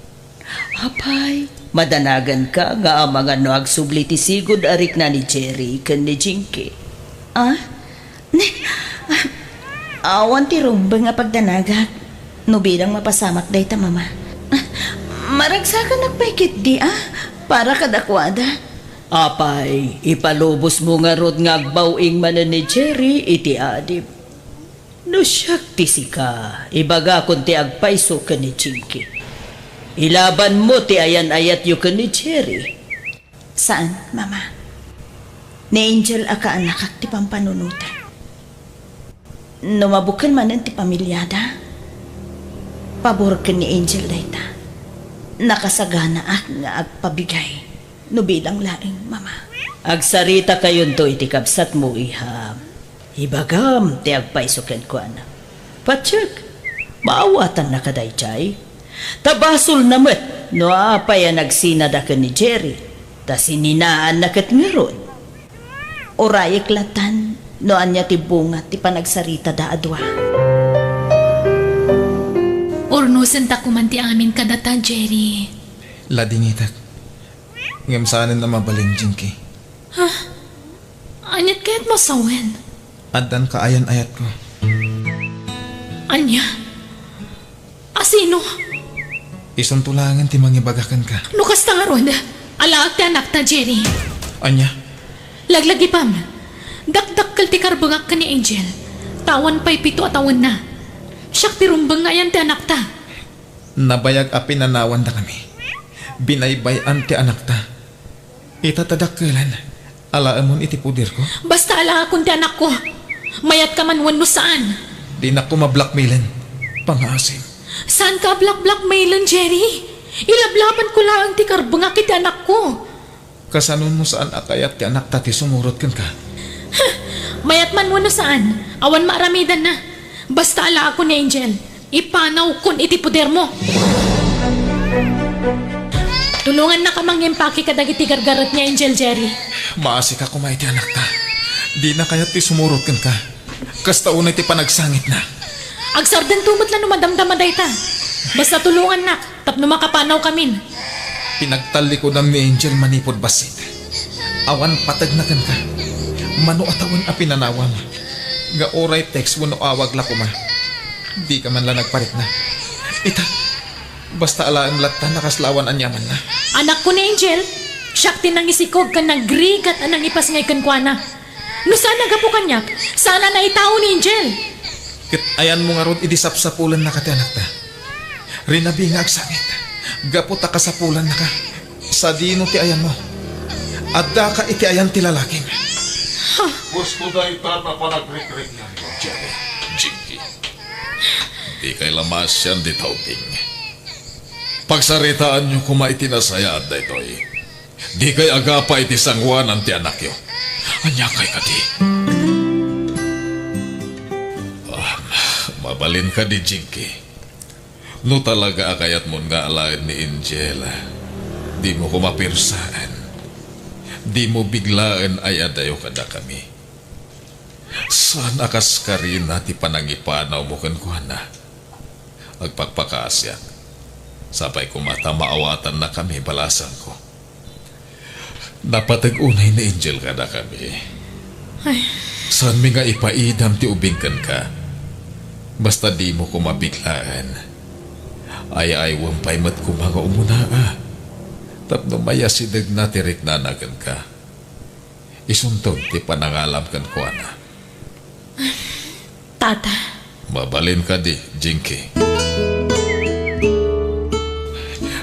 Apay, madanaganka nga amangan no agsubli ti sigud a rikna ni Jerry ken ni Jinky. Ah? Ne, ah, awan ti rumbeng a pagdanagak no bilang mapasamak dayta, Mama. Ah, maragsakanak pay ketdi, ah, para kadakuada. Apay, ipalubosmo ngarud nga agbaw-ing manen ni Jerry iti adip. No siak ti sika, ibagakon ti agpayso ken ni Jinky. Ilabanmo ti ayan-ayatyo ken ni Jerry. Saan, Mama. Ni Angel a kaanakak ti pampanunotan. No mabukel manen ti pamiliada, pabor ken ni Angel dayta. Nakasaganaak nga agpabigay no bilang laeng, Mama. Agsaritakayon iti kabsatmo, iha. Ibagam ti agpayso kenkuana. Patiek, maawatannaka daydiay. Ta basolna met no apay a nagsinada ken ni Jerry, ta sininaanna ket ngarud. Urayek latan no ania ti bunga ti panagsaritada a dua. Urnosenta koman ti amin kadata, Jerry. Ladingitek. Ngem saanen a mabalin, Jinky. Ha? Aniat kayat mo sawen? Addan kaayan-ayatko. Ania? Asino? Isunto laengen ti mangibaga kenka. No kasta ngarud, alaek ti anakta, Jerry. Ania? Laglagipem. Dakdakkel ti karbengak ken ni Angel. Ta awan pay pito a tawenna. Siak ti rumbeng nga ayan ti anakta. Nabayag a pinanawandakami. Binaybay-an ti anakta. Ita ta dakkelen, alaemon iti poderko. Basta alaekon ti anakko. Mayatka man wenno saan. Dinak koma blackmailen. Pangngaasim. Saanka a black-blackmailen, Jerry. Ilablabanko laeng ti karbengak iti anakko. Kasano no saan a kayat ti anakta ti sumurot kenka? Mayat man wenno saan, awan maaramidanna. Basta alaekon ni Angel. Ipanawkon iti podermo. Tulongannaka mangimpaki kadagiti gargaret ni Angel, Jerry. Maasika koma iti anakta. Dina kayat ti sumurot kenka. Kasta unay ti panagsangitna. Agsardento met la no madamdama dayta. Basta tulongannak tapno makapanawkamin. Pinagtallikodam ni Angel manipud bassit. Awan pategna kenka. Mano a tawen a pinanawam nga uray text wenno awag la koma, dika man la nagparikna. Ita, basta alaem latta a kasla awan aniamanna. Anakko ni Angel, siak ti nangisikog ken nagrigat a nangipasngay kenkuana. No saan a gapu kaniak, saan a naitao ni Angel. Ket ayanmo ngarud idi sapsapulennaka ti anakta. Rinabi nga agsangit, gapu ta kasapulannaka. Sadino ti ayanmo? Addaka iti ayan ti lalakim. Gusto dayta a panagrikriknanyo, Jerry. Jinky, dikay la maasian dita ubing. Pagsaritaanyo koma iti nasayaat daytoy. Dikay agapa iti sangoanan ti anakyo. Aniakay kadi? Ah, mabalin kadi, Jinky? No talaga a kayatmon nga alaen ni Angel, dimo koma persaen. Dimo biglaen ay adayo kadakami. Saan a kaskarina ti panangipanawmo kenkuana. Agpakpakaasiak. Sapay koma ta maawatannakami, balasangko. Napateg unay ni Angel kadakami. Ay. Saanmi nga ipaidam ti ubing kenka. Basta dimo koma biglaen. Ay-aywem pay met koma nga umunaa. Tapno mayasidegna ti riknana kenka. Isunton ti panangalam kenkuana. Tata. Mabalin kadi, Jinky?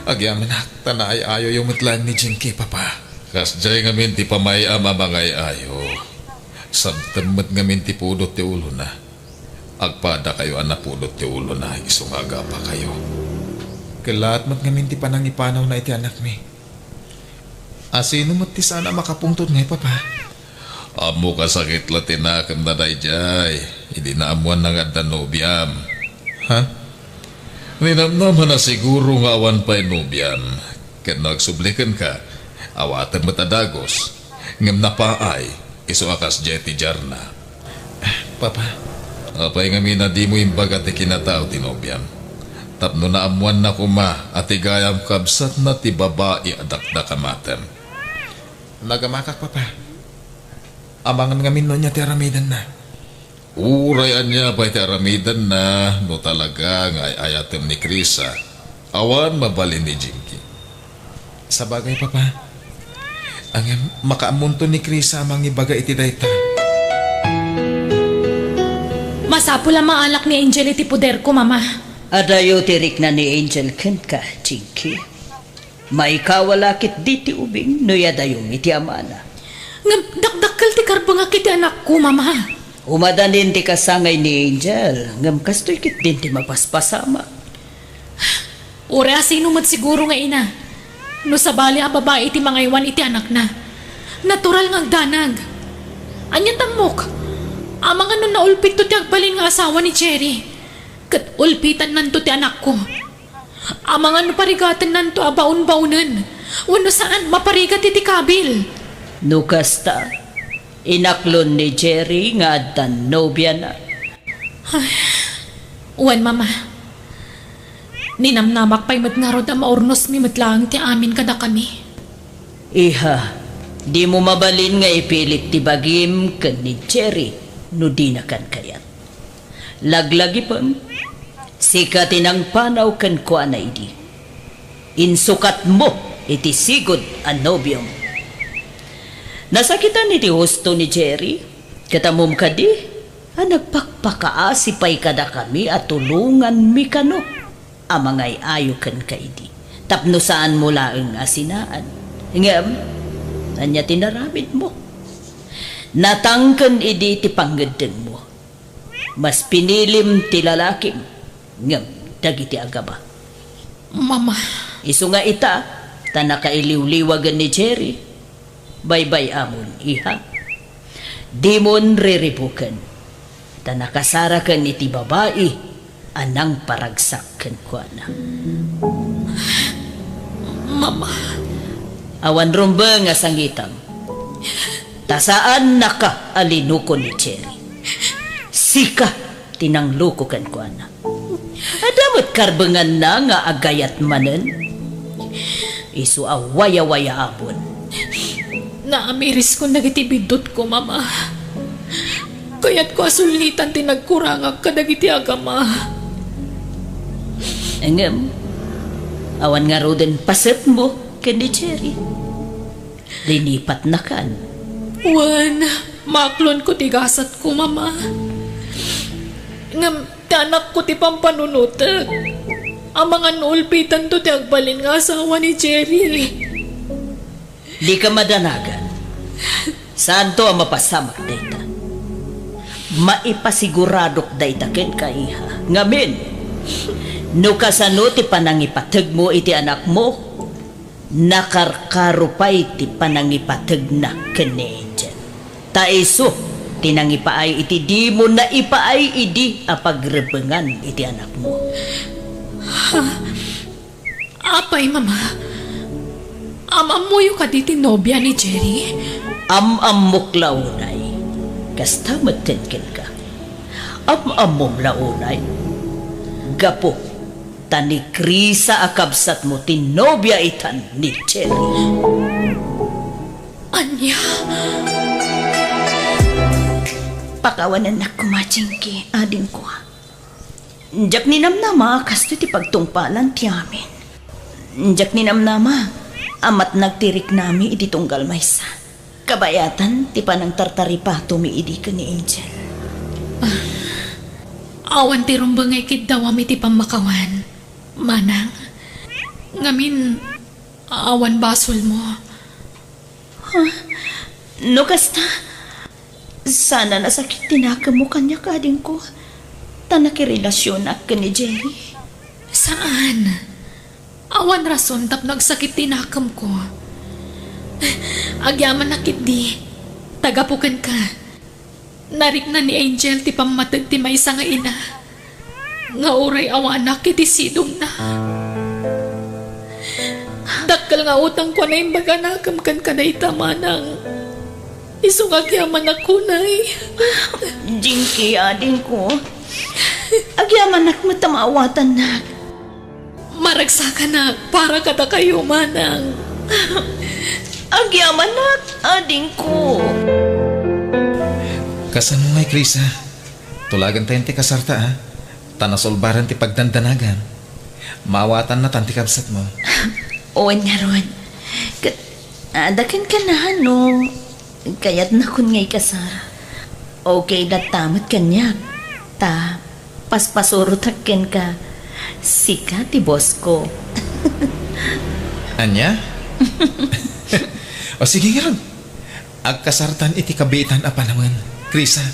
Agyamanak, ta naay-ayoyo met laeng ni Jinky, Papa. Kasdiay ngamin ti pamay-am a mangay-ayo. Sabtem met ngamin ti pudot ti ulona. Agpadakayo a napudot ti ulona isu nga agapakayo. Kellaat met ngamin ti panangipanawna iti anakmi. Asino met ti saan a makapungtot ngay, Papa? Ammok a sakit la ti nakemna daydiay idi naammoanna nga adda nobiam. Ha? Ninamnama na siguro nga awan pay nobiam, ken no agsubli kenka, awatem met a dagus, ngem napaay, isu a kasdiay ti diarna. Papa. Apay ngamin a dimo imbaga ti kinatao ti nobiam? Tapno naammoanna koma a ti gayam kabsatna ti babai a dakdakamatem. Nagamakak, Papa. Amangan ngamin no ania ti aramidenna. Uray ania pay ti aramidenna, no talaga nga ay-ayatem ni Krisa, awan mabalin ni Jinky. Sabagay, Papa. Ngem, makaammonto ni Krisa a mangibaga iti dayta. Masapul a maalak ni Angel iti poderko, Mama. Adayo ti rikna ni Angel kenka, Jinky. Maikaw a la ketdi ti ubing no iyadayom iti amana. Ngem dakdakkel ti karbengak iti anakko, Mama. Umadanin ti kasangay ni Angel, ngem kastoy ketdin ti mapaspasamak. Uray asino met siguro nga ina, no sabali a babai ti mangaywan iti anakna, natural nga agdanag. Ania ti ammok? Amangan no naulpitto ti agbalin nga asawa ni Jerry, ket ulpitannanto ti anakko. Amangan no parigatennanto a baon-baonen, wenno saan, maparigat iti kabil. No kasta, inaklon ni Jerry nga adda nobiana. Ay, wen, Mama. Ninamnamak pay met ngarud a maurnosmi met laeng ti amin kadakami. Iha, dimo mabalin nga ipilit ti bagim ken ni Jerry no dinakan kayat. Laglagipem, sika ti nangpanaw kenkuana idi. Insukatmo iti sigud a nobiom. Nasakitan iti husto ni Jerry, ket ammom kadi a nagpakpakaasi pay kadakami a tulonganmi kano a mangay-ayo kenka idi, tapno saanmo laeng a sinaan. Ngem, ania ti naramidmo? Natangken idi ti pangngeddengmo. Mas pinilim ti lalakim ngem dagiti agama. Mama. Isu nga ita, ta nakailiwliwagen ni Jerry. Baybay-amon, iha. Dimon riribuken, ta nakasaraken iti babai a nangparagsak kenkuana. Mama. Awan rumbeng a sangitam. Ta saannaka a linuko ni Jerry. Sika ti nangloko kenkuana. Adda met karbenganna nga agayat manen. Isu a wayawayaamon. Naamiriskon dagiti biddutko, Mama. Kayatko a sullitan ti nagkurangak kadagiti agama. Ngem, awan ngaruden pasetmo ken ni Jerry. Linipatnakan. Wen, maaklonko ti gasatko, Mama. Ngem ti anakko ti pampanunotek. Amangan no ulpitanto ti agbalin nga asawa ni Jerry. Dika madanagan. Saanto a mapasamak dayta. Maipasiguradok dayta kenka, iha. Ngamin, no kasano ti panangipategmo iti anakmo, nakarkaro pay ti panangipategna ken ni Angel. Ta isu ti nangipaay iti dimo naipaay idi a pagrebengan iti anakmo. Apay, Mama? Am-ammoyo kadi ti nobia ni Jerry? Am-ammok la unay. Kasta met ken kenka. Am-ammom la unay. Gapu ta ni Krisa a kabsatmo ti nobia itan ni Jerry. Ania? Pakawanennak koma, Jinky, adingko. Diak ninamnama a kastoy ti pagtungpalan ti amin. Diak ninamnama a matnag ti riknami iti tunggal maysa. Kabayatan ti panangtartaripatomi idi ken ni Angel. Awan ti rumbeng nga ikiddawam iti pammakawan, Manang. Ngamin, awan basolmo. Ha? No kasta, sana nasakit ti nakemmo kaniak, adingko, ta nakirelasionak ken ni Jerry. Saan. Awan rason tapno agsakit ti nakemko. Agyamanak ketdi, ta gapu kenka, narikna ni Angel ti pammateg ti maysa nga ina nga uray awanak iti sidongna. Dakkel nga utangko a naimbag a nakem ken kadayta, manang. Isu nga agyamanak unay. Jinky, adingko. Agyamanak met ta maawatannak. Maragsakanak para kadakayo, manang. Agyamanak, adingko. Kasano ngay, Krisa? Tulagentayon ti kasarta, a? Ta nasulbaran ti pagdandanagan. Maawatannatan ti kabsatmo. Wen ngarud. Ket, adda kenka no kayatnakon nga ikasar. Okay latta met kaniak. Ta, paspasurotak kenka. Sika ti bossko. Ania? O sige ngarud. Agkasartan iti kabiitan a panawen, Krisa.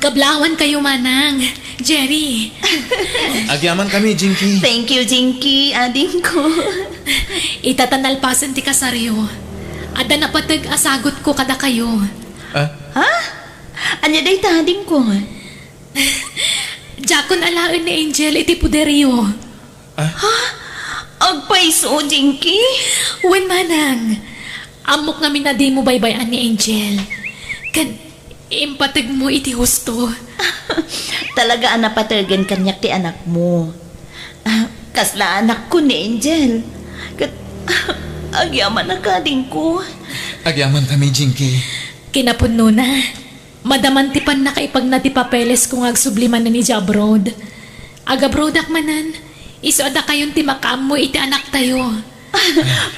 Kablawankayo, manang. Jerry. Agyamankami, Jinky. Thank you, Jinky, adingko. Ita ta nalpasen ti kasaryo, adda napateg a sagutko kadakayo. Ah? Ha? Ania dayta, adingko? Diakon alaen ni Angel iti poderyo. Ah? Ha? Agpayso, Jinky? Wen, manang. Ammok ngamin a dimo baybay-an ni Angel. Ken impategmo iti husto. Talaga a napategen kaniak ti anakmo. Ah, kasla anakko ni Angel. Ket, agyamanak, adingko. Agyamankami, Jinky. Kinapudnona, madaman ti pannakaipagna ti papelesko nga agsubli manen idiay abroad. Ag-abroadak manen, isu a dakayon ti makaammo iti anaktayo.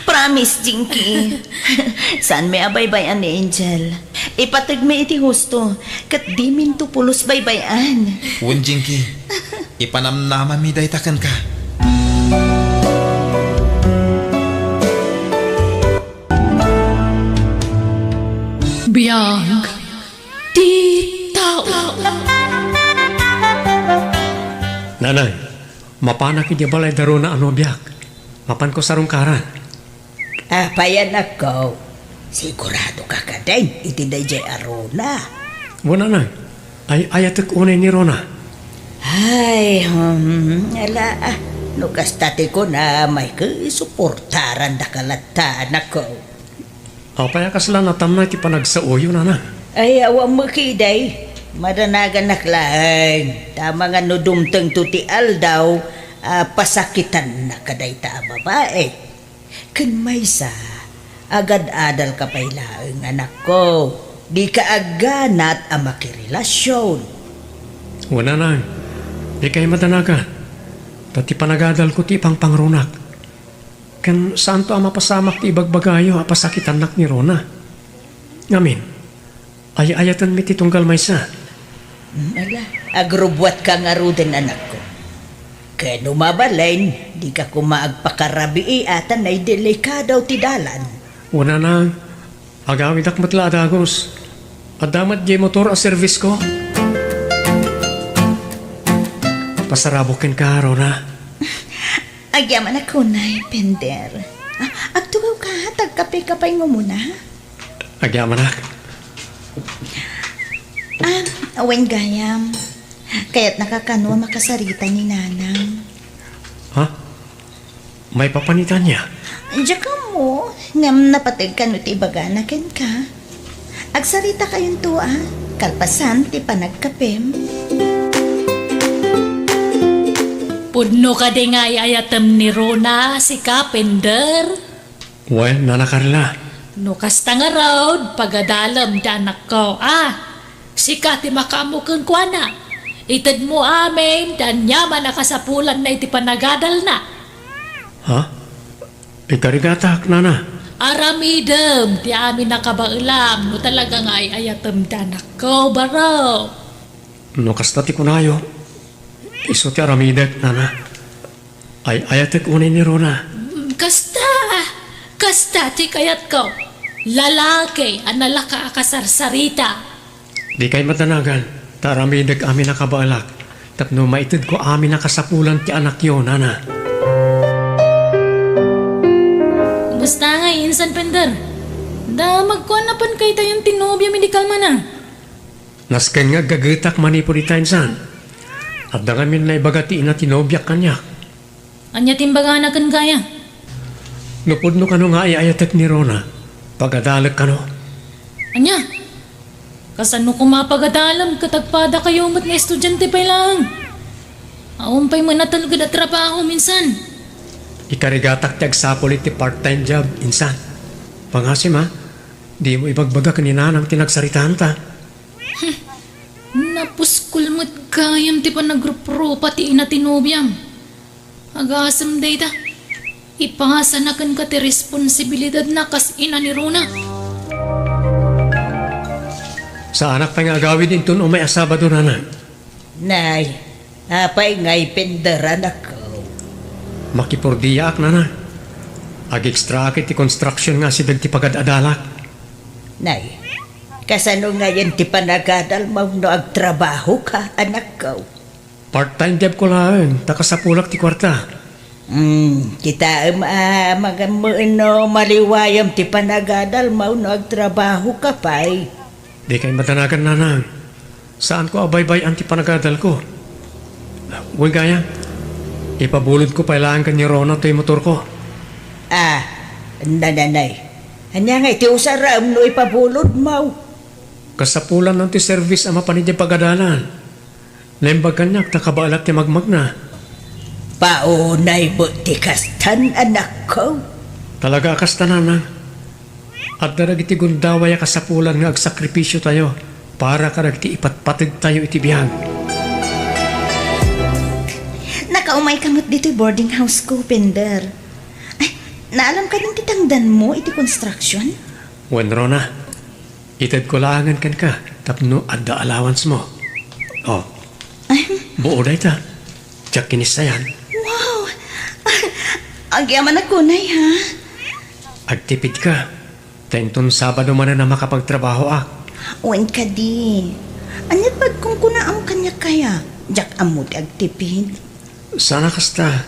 Promise, Jinky. Saanmi a baybay-an ni Angel. Ipategmi iti husto, ket diminto pulos baybay-an. Wen, Jinky. Ipanamnamami dayta kenka. Biag ti tao. Nanay, mapanak idiay balay da Rona a nobiak. Mapanko sarungkaran. Apay, anakko? Siguradoka kadin iti daydiay a Rona? Wen, nanay. Ay-ayatek unay ni Rona. Ay, hmm, ala, ah. No kasta ti kunam, ay, suportarandaka latta, anakko. Apay a kasla natamna ti panagsaoyo, nanang? Ay, awan met idi. Madanaganak laeng. Ta amangan no dumtengto ti aldaw, a pasakitannak kadayta a babai. Ken maysa, agad-adalka pay laeng, anakko. Dika agganat a makirelasion. Wen, nanang. Dikay madanagan. Ta ti panagadalko ti ipangpangrunak. Ken saanto a mapasamak ti ibagbagayo a pasakitannak ni Rona. Ngamin, ay-ayatenmi ti tunggal maysa. Hmm, ala, agrubbuatka ngaruden, anakko. Ken no mabalin, dika koma agpakarabii a ta naidelikado ti dalan. Wen, nanang, agawidak met la a dagus. Adda met diay motor a servisko. Pasarabok kenka, Rona. Agyamanak unay, Pender. Ah, agtugawka, ta agkapeka pay nga umuna. Agyamanak. Ah, wen gayam. Kayatnaka kano a makasarita ni Nanang. Ha? Maipapan ita ania? Diak ammo, ngem napateg kano ti ibagana kenka. Agsaritakayon to, a, kalpasan ti panagkapem. Pudno kadi nga ay-ayatem ni Rona, sika, Pender? Wen, Nana Carla. No kasta ngarud, pagadalem ti anakko, a. Sika ti makaammo kenkuana. Itedmo amin ti aniaman a kasapulanna iti panagadalna. Ha? Ikarigatak, Nana. Aramidem ti amin a kabaelam no talaga nga ay-ayatem ti anakko, baro. No kasta ti kunayo, isu ti aramidek, nana. Ay-ayatek unay ni Rona. Kasta, kasta ti kayatko. Lalaki a nalaka a kasarsarita. Dikay madanagan, ta aramidek amin a kabaelak, tapno maitedko amin a kasapulan ti anakyo, nana. Kumusta ngay, Insan Pender? Damagko a napan kaytayon ti nobiam idi kalmana. Nasken nga aggagetak manipud ita, Insan. Adda ngamin naibaga ti ina ti nobiak kaniak. Ania ti imbagana kenka aya? No pudno kano nga ay-ayatek ni Rona, pagadalek kano. Ania? Kasano koma pagadalem ket agpadakayo met nga estudiante pay laeng? Awan pay met natalged a trabaho, Insan. Ikarigatak ti agsapul iti part-time job, Insan. Pangasim, a, dimo ibagbaga ken ni Nanang ti nagsaritaanta. Napuskol met gayam ti panagruprupa ti ina ti nobiam. Agasem dayta, ipasana kenka ti responsibilidadna kas ina ni Rona. Saanak pay nga agawid inton umay a Sabado, nana. Nay, apay ngay Pender, anakko? Makipurdiaak, nana. Agextraak iti construction nga asideg ti pagad-adalak. Nay, kasano ngayen ti panagadalmo no agtrabahoka, anakko? Part-time jobko laeng, ta kasapulak ti kuarta. Hmm, kitaem a, magammoen no maliwayam ti panagadalmo no agtrabahoka pay. Dikay madanagan, Nanang. Saanko a baybay-an ti panagadalko. Wen gayam, ipabulodko pay laeng ken ni Rona toy motorko. Ah, nananay. Ania ngay ti usarem no ipabulodmo? Kasapulanna ti serbis a mapan idiay pagadalan. Naimbag kaniak ta kabaelak ti magmagna. Paunay met ti kastan, anakko. Talaga a kasta, Nanang. Adda dagiti gundaway a kasapulan nga agsakripisiotayo para kadagiti ipatpategtayo iti biag. Nakaumayka met ditoy boarding house ko, Pender. Ay, naalam kadin ti tangdanmo iti construction? Wen, Rona. Itedko laengen kenka tapno adda allowance-mo. Oh, ahem, buo dayta. Diak kinissayan. Wow! Agyamanak unay, ha? Agtipidka, ta inton Sabado manen a makapagtrabahoak. Wen kadi. Ania't pagkunkunaam kaniak kaya? Diak ammo ti agtipid. Saan a kasta,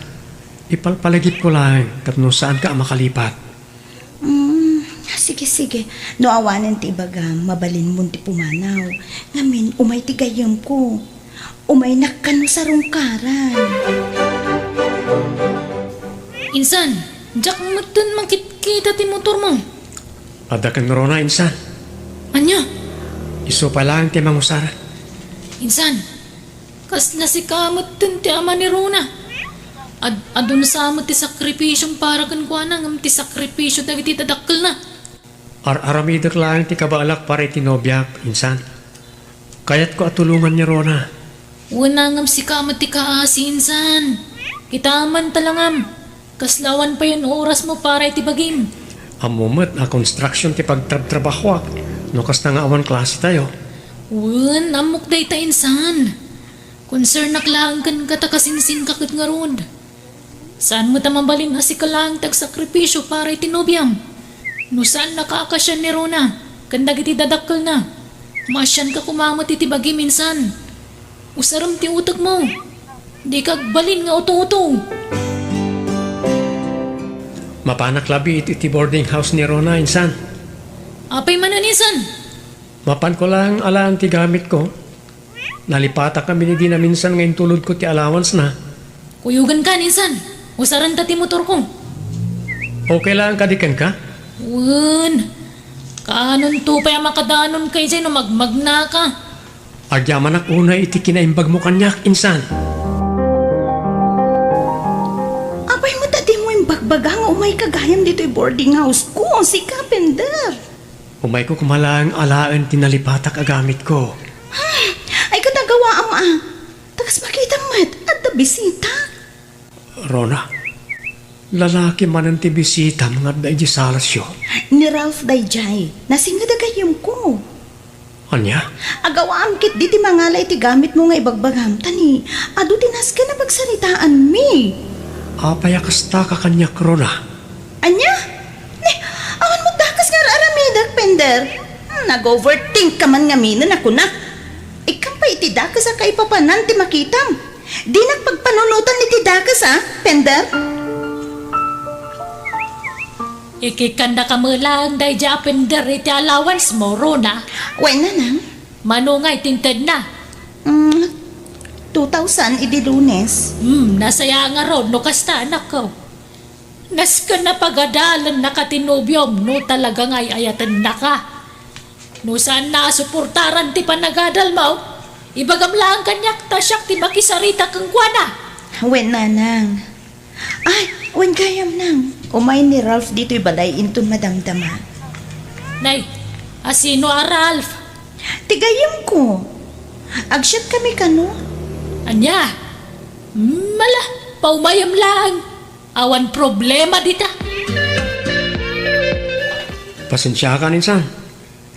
ipalpalagipko laeng tapno saanka a makalipat. Mm, sige, sige. No awanen ti ibagam, mabalinmon ti pumanaw. Ngamin, umay ti gayyemko. Umaynak kano sarungkaran. Insan, diak metten makitkita ti motormo. Adda ken Rona, Insan. Ania? Isu pay laeng ti mangusar. Insan, kasla sika metten ti ama ni Rona. Ad-, adun sa met ti sakripisiom para kenkuana ngem ti sakripisio dagiti dadakkelna. Ar-aramidek laeng ti kabaelak para iti nobiak, Insan. Kayatko a tulongan ni Rona. Wen, ngem sika met ti kaasi, Insan. Kitaem man talangam. Kasla awan payen orasmo para iti bagim. Ammo met a construction ti pagtrabtrabahoak no kasta nga awan klasetayo. Wen, ammok dayta, Insan. Konsernak laeng kenka ta kasinsinka ket ngarud. Saan met a mabalin a sika laeng ti agsakripisio para iti nobiam. No saannaka a kaasian ni Rona ken dagiti dadakkelna, maasianka koma met iti bagim, Insan. Usarem ti utekmo. Dika agbalin nga uto-uto. Mapanak labi iti, iti boarding house ni Rona, Insan. Apay manen, Insan? Mapanko laeng alaen ti gamitko. Nalipatak ngamin idi naminsan nga intulodko ti allowance-na. Kuyogenkan, Insan. Usarenta ti motorko. Okay laeng kadi kenka? Wen. Kaanonto pay a makadanonka idiay no magmagnaka? Agyamanak unay iti kinaimbagmo kaniak, Insan. Apay met a dimo imbagbaga nga umayka gayam ditoy boarding house-ko, sika, Pender? Umayko koma laeng alaen ti nalipatak a gamitko. Hmm, ay, ket agawaam a. Ta kas makitam met, adda bisita. Rona, lalaki manen ti bisitam nga adda idiay salasyo? Ni Ralph daydiay, nasinged a gayyemko. Ania? Agawaam ketdi ti mangala iti gamitmo nga ibagbagam, ta ni, adu ti nasken a pagsaritaanmi. Apay a kasta ka kaniak, Rona? Ania? Ni, awan met dakes nga ar-aramidek, Pender. Hmm, nag-overthink ka man ngamin a kunak. Ikkam pay iti dakes a kaipapanan ti makitam. Dinak pagpanunotan iti dakes, a, Pender? Ikikkannaka met laeng daydiay a Pender iti allowance mo, Rona. Wen, nanang. Mano ngay ti intedna? Mm, two thousand idi Lunes. Hmm, nasaya ngarud no kasta, anakko. Nasken a pagadalennaka ti nobiom no talaga nga ay-ayatennaka. No saanna a suportaran ti panagadalmo, ibagam laeng kaniak ta siak ti makisarita kenkuana. Wen, nanang. Ay, wen gayam, nang. Umay ni Ralph ditoy balay inton madamdama. Nay, asino a Ralph? Ti gayyemko. Agsiatkami kano. Ania? Mala, paumayem laeng. Awan problema dita. Pasensiakan, insan.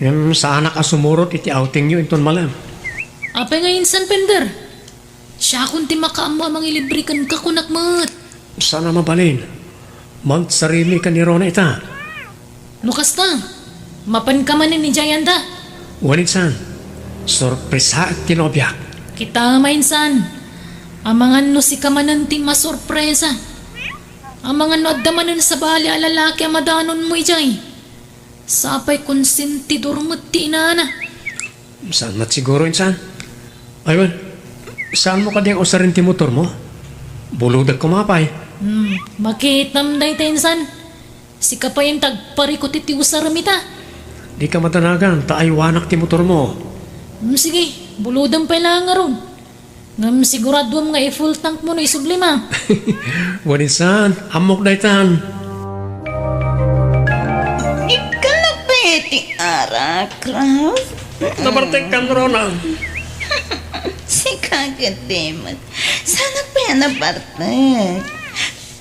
Ngem saanak a sumurot iti outingyo inton malem. Apay nga insan, Pender? Siakon ti makaammo a mangilibre kenka, kunak met. Saan a mabalin. Magsarimi ken ni Rona ita. No kasta, mapanka manen idiay anda? Wen, insan. Sorpresaek ti nobiak. Kita, mainsan. Amangan no sika manen ti masorpresa. Amangan no adda manen sabali a lalaki a madanonmo idiay. Sapay konsentidor met ti inana. Saan met siguro, insan? Ay, wen, saanmo kadi nga usaren ti motormo? Bulodek koma pay. Hmm, makitam dayta, insan. Sika pay ti agparikut iti usarem ita. Dika madanagan ta aywanak ti motormo. Hmm, sige, bulodem pay laeng ngarud. Ngem siguraduem nga i-full tank mo no isublim, a. Wen, insan, ammok daytan. Ikkanak pay ti arak, Ralph? Nabartek kan, Rona. Sika ketdi met. Saanak pay a nabartek.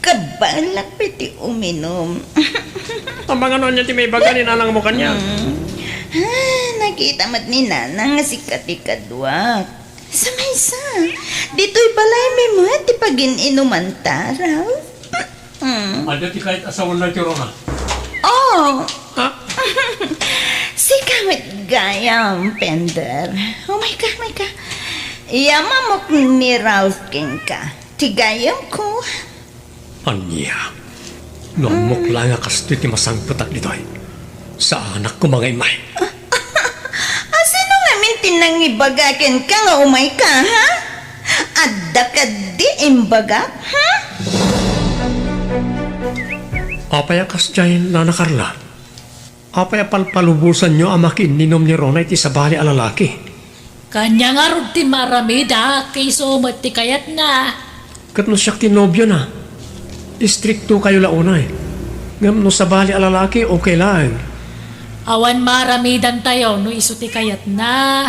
Kabaelak pay ti uminum. Amangan no ania ti maibaga ni nanangmo kaniak. Hmm. Ah, nakita met ni nanang nga sika ti kaduak. Sa maysa, ditoy balaymi met ti pagin-inumanta, Ralph. Mm. Adda ti kayat a sawen daytoy, Rona? Oh. Ah? Sika met gayam, Pender. Umayka, umayka. Iyammok ni Ralph kenka. Ti gayamko. Ania? No ammok laeng a kastoy ti masangpetak ditoy, saanak koma nga immay. Asino ngamin ti nangibaga kenka nga umayka, ha? Adda kadi imbagak, ha? Apay a kasdiay, Nana Carla? Apay a palpalubosanyo a makiinninom ni Rona iti sabali a lalaki? Kaniak ngarud ti maaramidak, isu met ti kayatna. Ket no siak ti nobiona, istriktokayo la unay. Ngem no sabali a lalaki, okay laeng. Awan maaramidantayo no isu ti kayatna.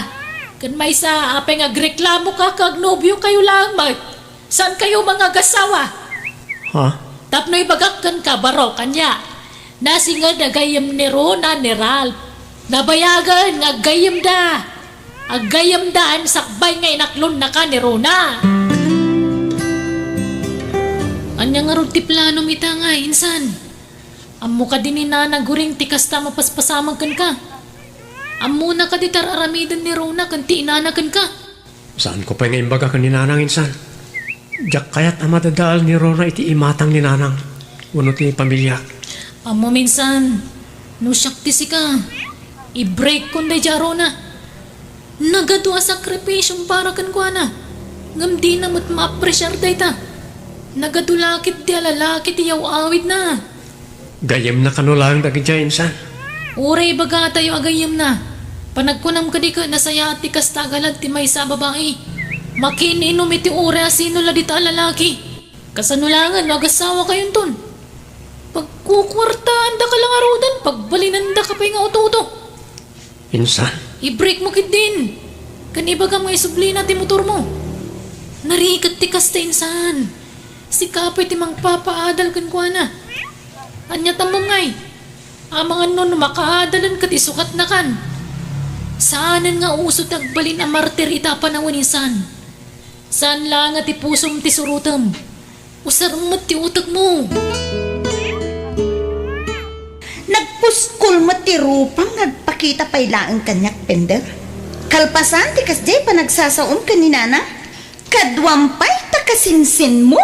Ken maysa, apay nga agreklamoka ket agnobiokayo laeng met? Saankayo mangagasawa? Ha? Tapno ibagak kenka, baro, kaniak. Nasinged a gayyem ni Rona ni Ralph. Nabayagen nga aggayyemda. Aggayyemda a sakbay nga inaklonnaka ni Rona. Ania ngarud ti planom ita nga, insan? Ammo kadi ni Nana Guring ti kasta a mapaspasamak kenka? Ammona kadi ti ar-aramiden ni Rona ken ti inana kenka? Saanko pay nga imbaga ken ni Nanang, insan. Diak kayat a madadael ni Rona iti imatang ni Nanang wenno ti pamiliak. Ammom, insan, no siak ti sika, i-break kon daydiay a Rona. Nagadu a sakripisiom para kenkuana, ngem dina met maapresiar dayta. Nagadu la ketdi a lalaki ti yaw-awidna. Gayyemna kano laeng dagidiay, insan? Uray ibagatayo a gayyemna. Panagkunam kadi ket nasayaat ti kasta a galad ti maysa a babai. Makiin-inum iti uray a sino la dita a lalaki. Kasano laengen no agasawakayonton? Pagkukuartaandaka la ngaruden, pagbalinandaka pay nga uto-uto. Insan? I-break mo ketdin. Ken ibagam nga isublina ti motormo. Narigat ti kasta, insan. Sika pay ti mangpapaadal kenkuana. Ania tammom ngay? Amangan no, no makaadalen ket isukatnakan. Saanen nga uso ti agbalin a martir ita a panawen, insan. Saan laeng nga ti pusom ti surotem. Usarem met ti utekmo. Nagpuskol met ti rupam nga agpakita pay laeng kaniak, Pender. Kalpasan ti kasdiay panagsasaom ken ni Nana, kaduam pay ta kasinsinmo.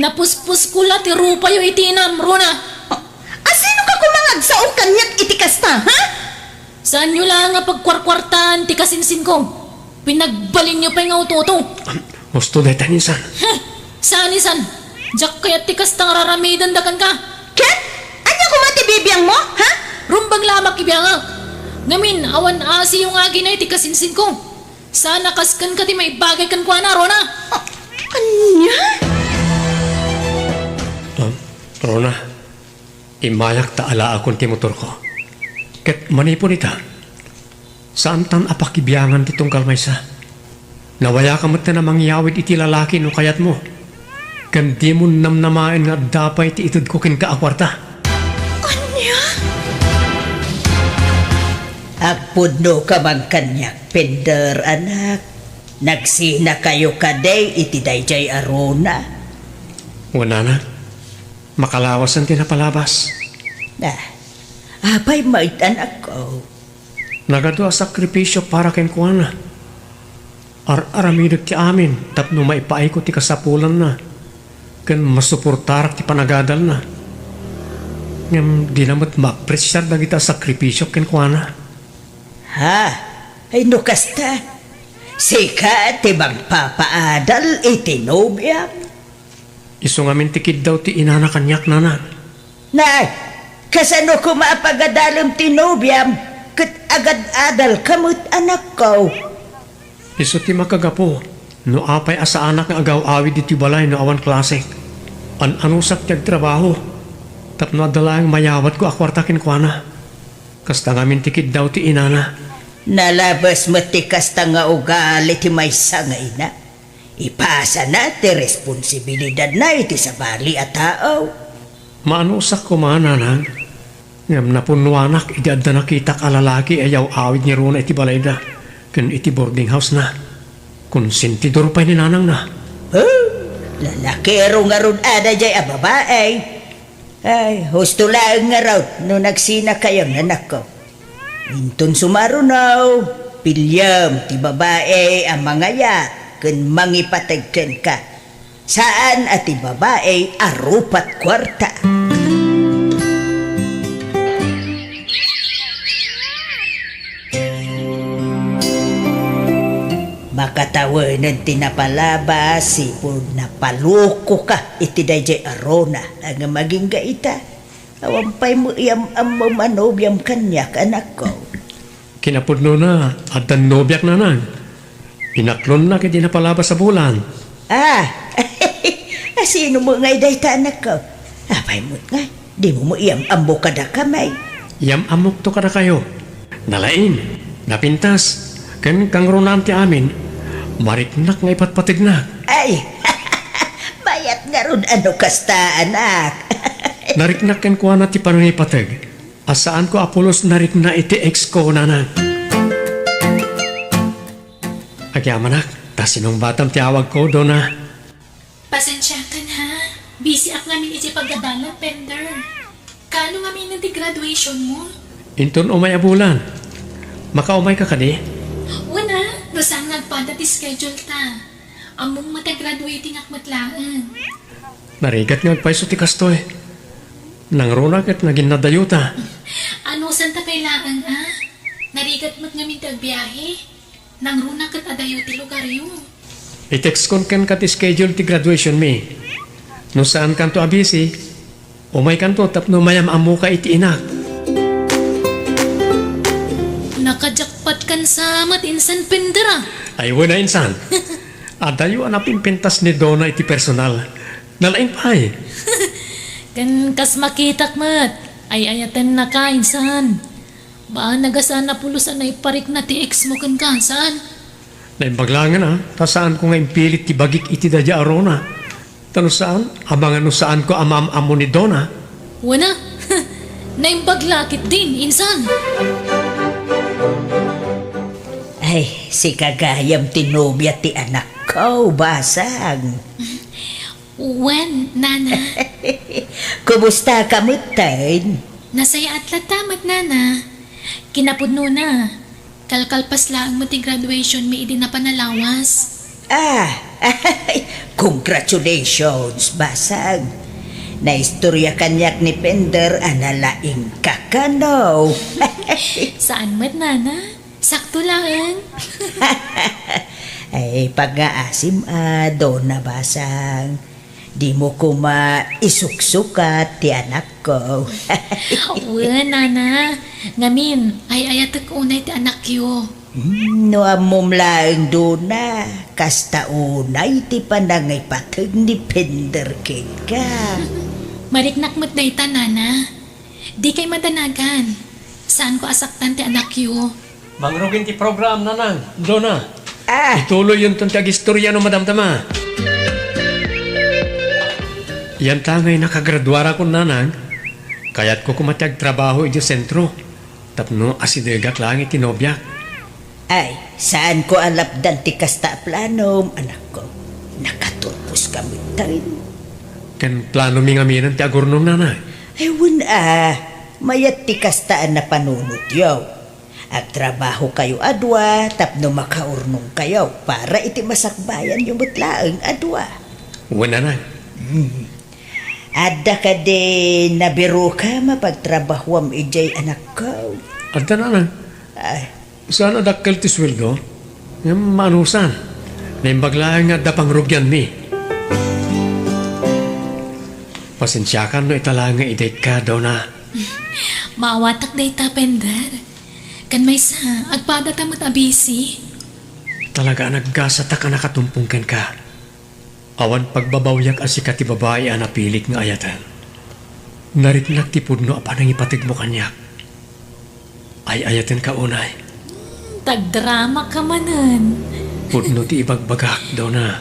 Napuspuskol la ti rupayo iti inam, Rona. Asino ka koma nga agsao kaniak iti kasta, ha? Saanyo laeng nga pagkuarkuartaan ti kasinsinko. Pinagbalinyo pay nga utoto. Husto dayta, insan. Huh! Saan, insan? Diak kayat ti kasta nga raramidenda kenka. Ket? Ania koma ti bibiangmo, ha? Rumbeng la a makibiangak. Ngamin, awan asiyo nga aginay ti kasinsinko. Saan a kas kenka ti maibagay kenkuana, Rona. Ania? Ah, Rona, immayak ta alaakon ti motorko. Ket manipud ita, saantan a pakibiangan ti tunggal maysa. Nawayaka metten a mangyawid iti lalaki no kayatmo. Ken dimo namnamaen nga adda pay ti itedko kenka a kuarta. Ania? Agpudnoka man kaniak, Pender, anak. Nagsinakayo kadi iti daydiay a Rona? Wen, anak. Makalawasen ti napalabas. Ah, apay met, anakko? Nagadu a sakripisio para kenkuana. Ar-aramidek ti amin tapno maipaayko ti kasapulanna ken masuportarak ti panagadalna. Ngem dina met maapresiar dagita a sakripisiok kenkuana. Ha? Ay no kasta, sika ti mangpapaadal iti nobiam? Isu ngamin ti kiddaw ti inana kaniak, nanang. Nay, kasano koma a pagadalem ti nobiam ket agad-adalka met, anakko? Isu ti makagapu no apay a saanak nga agaw-awid iti balay no awan klasek. An-anusak ti agtrabaho tapno adda laeng mayawatko a kuarta kenkuana. Kasta ngamin ti kiddaw ti inana. Nalabes met ti kasta nga ugali ti maysa nga ina. Ipasana ti responsibilidadna iti sabali a tao. Maanusak koma, nanang, ngem napunnoanak idi adda nakitak a lalaki a yaw-awid ni Rona iti balayda ken iti boarding house-na. Konsentidor pay ni nanangna. Huh? Lalakiro ngarud a daydiay a babai. Ay, husto laeng ngarud no nagsinakayon, anakko. Inton sumaruno, piliem ti babai a mangayat ken mangipateg kenka. Saan a ti babai a rupat kuarta. Makatawenen ti napalabas, sipud napalukoka iti daydiay a Rona a nga agingga ita. Awan pay met iyam-ammom a nobiam kaniak, anakko. Kinapudnona, addan nobiak, nanang. Inaklonnak idi napalabas a bulan. Ah, asino met ngay dayta, anakko? Apay met ngay, dimo met iyam-ammo kadakami? Iyam-ammokto kadakayo. Nalaing, napintas, ken kangrunaan ti amin, mariknak nga ipatpategnak. Ay, mayat ngarud a no kasta, anak. Nariknak kenkuana ti panangipateg a saanko a pulos narikna iti ex ko, nanang. Agyamanak, ta sinungbatam ti awagko, Dona. Pasensiakan ha. Busy ak ngamin iti pagadalan, Pender. Kaano ngamin ti graduation mo? Inton umay a bulan. Makaumay ka kadi? Wen a, no saan nga agpada ti schedule ta. Ammom met a graduating ak met laeng. Narigat nga agpayso ti kastoy. Nangruna ket naginnadayo ta. Anusan ta pay laeng a? Narigat met ngamin ti agbiahe. Nangruna ket adayo ti lugaryo. I-textkon kenka ti schedule ti graduation mi. No saankanto a busy, umaykanto tapno mayam-ammoka iti inak. Nakajakpat kan sa met insan, Pender a. Ay, wen a insan. Adayo a napimpintas ni Dona iti personal. Nalaing pay. Ken kas makitak met, ay-ayatennaka insan. Baanag a saan a pulos a naiparikna ti ex mo kenka, saan? Naimbag laengen a, ta saanko nga impilit ti bagik iti daydiay a Rona. Ta no saan, amangan no saanko a maam-ammo ni Dona. Wen a, naimbag la ketdin, insan. Ay, sika gayam ti nobia ti anakko, basang. Wen, Nana. Kumusta ka metten? Nasayaat latta met, Nana. Kinapudnona, kalkalpas laeng met ti graduation mi idi napan a lawas. Ah, congratulations, basang. Naistorya kaniak ni Pender a nalaingka kano. Saan met, Nana? Sakto laeng. Ay, pangngaasim a, Dona, basang. Dimo koma isuksukat ti anakko. Wen, Nana. Ngamin, ay-ayatek unay ti anakyo. Hmm, no ammom laeng, Dona, kasta unay ti panangipateg ni Pender kenka. Mariknak met dayta, Nana. Dikay madanagan. Saanko a saktan ti anakyo. Mangrugin ti program, Nanang, Dona. Ah. Ituloyyonton ti agistorya no madamdama. Yanta ngay nakagraduarakon, Nanang. Kayatko koma ti agtrabaho idiay sentro tapno asidegak laeng iti nobiak. Ay, saanko a lapdan ti kasta a planom, anakko. Nakaturposka metten. Ken planomi ngaminen ti agurnong, Nanang. Ay, wen a, mayat ti kasta a napanunotyo. Agtrabahokayo a dua tapno makaurnongkayo para iti masakbayanyo met laeng a dua. Wen, Nanang. Hmm. Adda kadi nabiroka mapagtrabahoam idiay, anakko? Adda, Nanang. Ay. Saan a dakkel ti sueldo? Ngem maanusan. Naimbag laeng nga adda pangrugianmi. Pasensiakan no ita laeng nga idayka, Dona. Maawatak dayta, Pender. Ken maysa, agpadata met a busy. Talaga a naggasatak a nakatumpong kenka. Awan pagbabawyak a sika ti babai a napilik nga ayaten. Nariknak ti pudno a panangipategmo kaniak. Ay-ayatenka unay. Hmm, tagdrama ka manen. Pudno ti ibagbagak, Dona.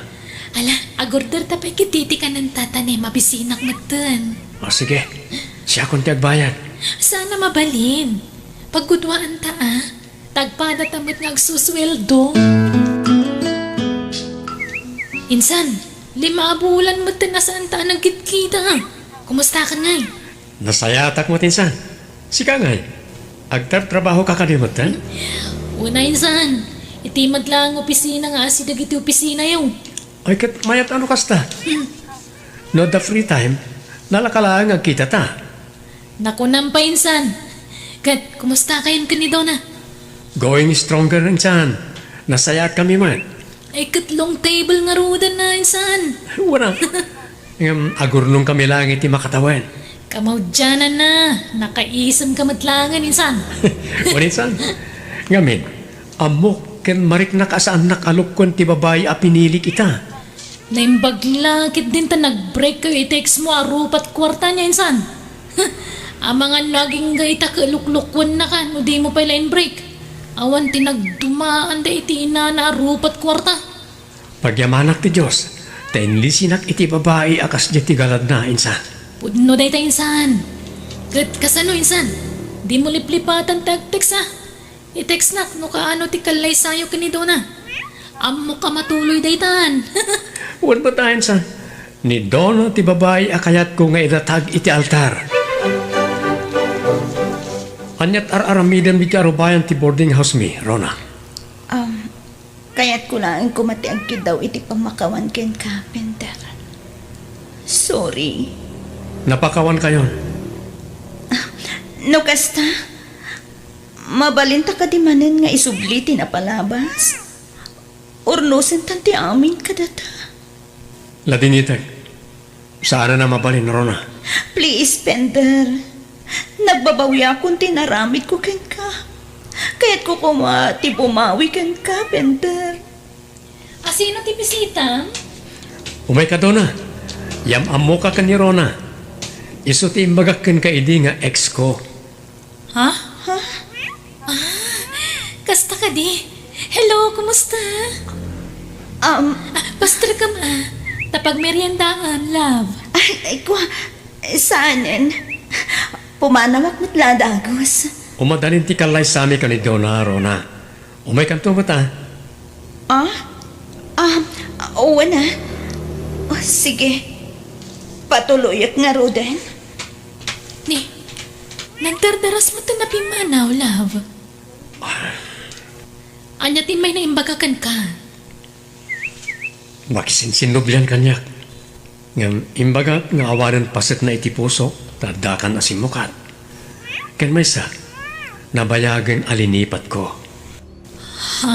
Ala, agorder ta pay ketdi ti kanen tata ne, mabisinak metten. O, sige. Siakon ti agbayad. Saan a mabalin. Pagguduaanta, a. Tagpadata met nga agsusueldo. Insan, lima a bulan metten a saanta a nagkitkita. Kumustakan ngay? Nasayatak met, insan. Sika ngay, agtartrabahoka kadi metten? Wen a, insan. Iti met laeng opisina nga asideg iti opisinayo. Ay, ket mayat a no kasta. Hmm. No adda free time, nalaka laeng agkitata. Nakunam pay, insan. Ket, kumustakayon ken ni Dona? Going stronger, insan. Nasayaatkami met. Ay, ket long table ngaruden na, insan. Wen a. Ngem, agurnongkami laeng iti makatawen. Kamaudiananna, nakaisemka met laengen, insan. Wen, insan. Ngamin, ammok ken mariknak a saannak a lukkuen ti babai a pinilik ita. Naimbag la ketdin ta nag-break kayo iti ex mo a rupat kuarta niya, insan. Amangan no agingga ita ket luklukkuennaka no dimo pay la in-break. Awan ti nagdumaanda iti inana a rupat kuarta. Pagyamanak ti Dios, ta inlisinak iti babai a kasdiay ti galadna, insan. Pudno dayta, insan. Ket kasano, insan? Dimo liplipatan ti agtext, a? I-textnak no kaano ti kallaysayo ken ni Dona. Ammok a matuloy daytan. Wen met, insan. Ni Dona ti babai a kayatko nga idatag iti altar. Ania't ar-aramidem iti arubayan ti boarding house mi, Rona? Um, Kayatko laeng koma ti agkiddaw iti pammakawan kenka, Pender. Sorry. Napakawankayon. Ah, no kasta, mabalinta kadi manen nga isubli ti napalabas? Urnosentan ti amin kadata. Ladinitek. Saanen a mabalin, Rona. Please, Pender. Nagbabawiakon ti naramidko kenka. Kayatko koma ti bumawi kenka, Pender. Asino ti bisitam? Umayka, Dona. Yam-ammoka ken ni Rona. Isu ti imbagak kenka idi nga ex ko. Ha? Ha? Ah, kasta kadi? Hello, kumusta? Um, Ah, pasterkam, a. Ta pagmeriendaan, love. Ay, ay, kwa, saanen? Pumanawak met la a dagus. Umadalin ti kallaysami ken ni Dona, Rona. Umaykanto met, a. Ah? Ah, wen a. Oh, sige. Patuloyak ngaruden. Ni, nagdardaras met ti napimanaw, love. Ania ti may naimbaga kenka? Makisinsinnublian kaniak. Ngem imbagak nga awanen pasetna iti pusok ta addakan a simmukat. Ken maysa, nabayagen a linipatko. Ha?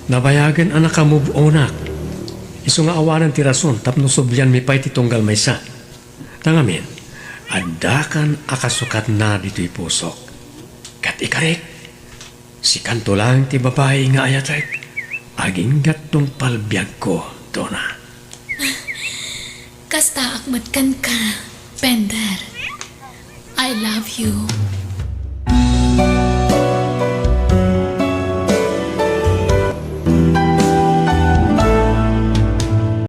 Nabayagen a nakamove onak. Isu nga awanen ti rason tapno sublianmi pay ti tunggal maysa. Ta ngamin, addakan a kasukatna ditoy pusok. Ket ikarik, sikanto laeng ti babai nga ayatek. Agingga't tungpal biagko, Donna. Kastaak met kenka, Pender. I love you.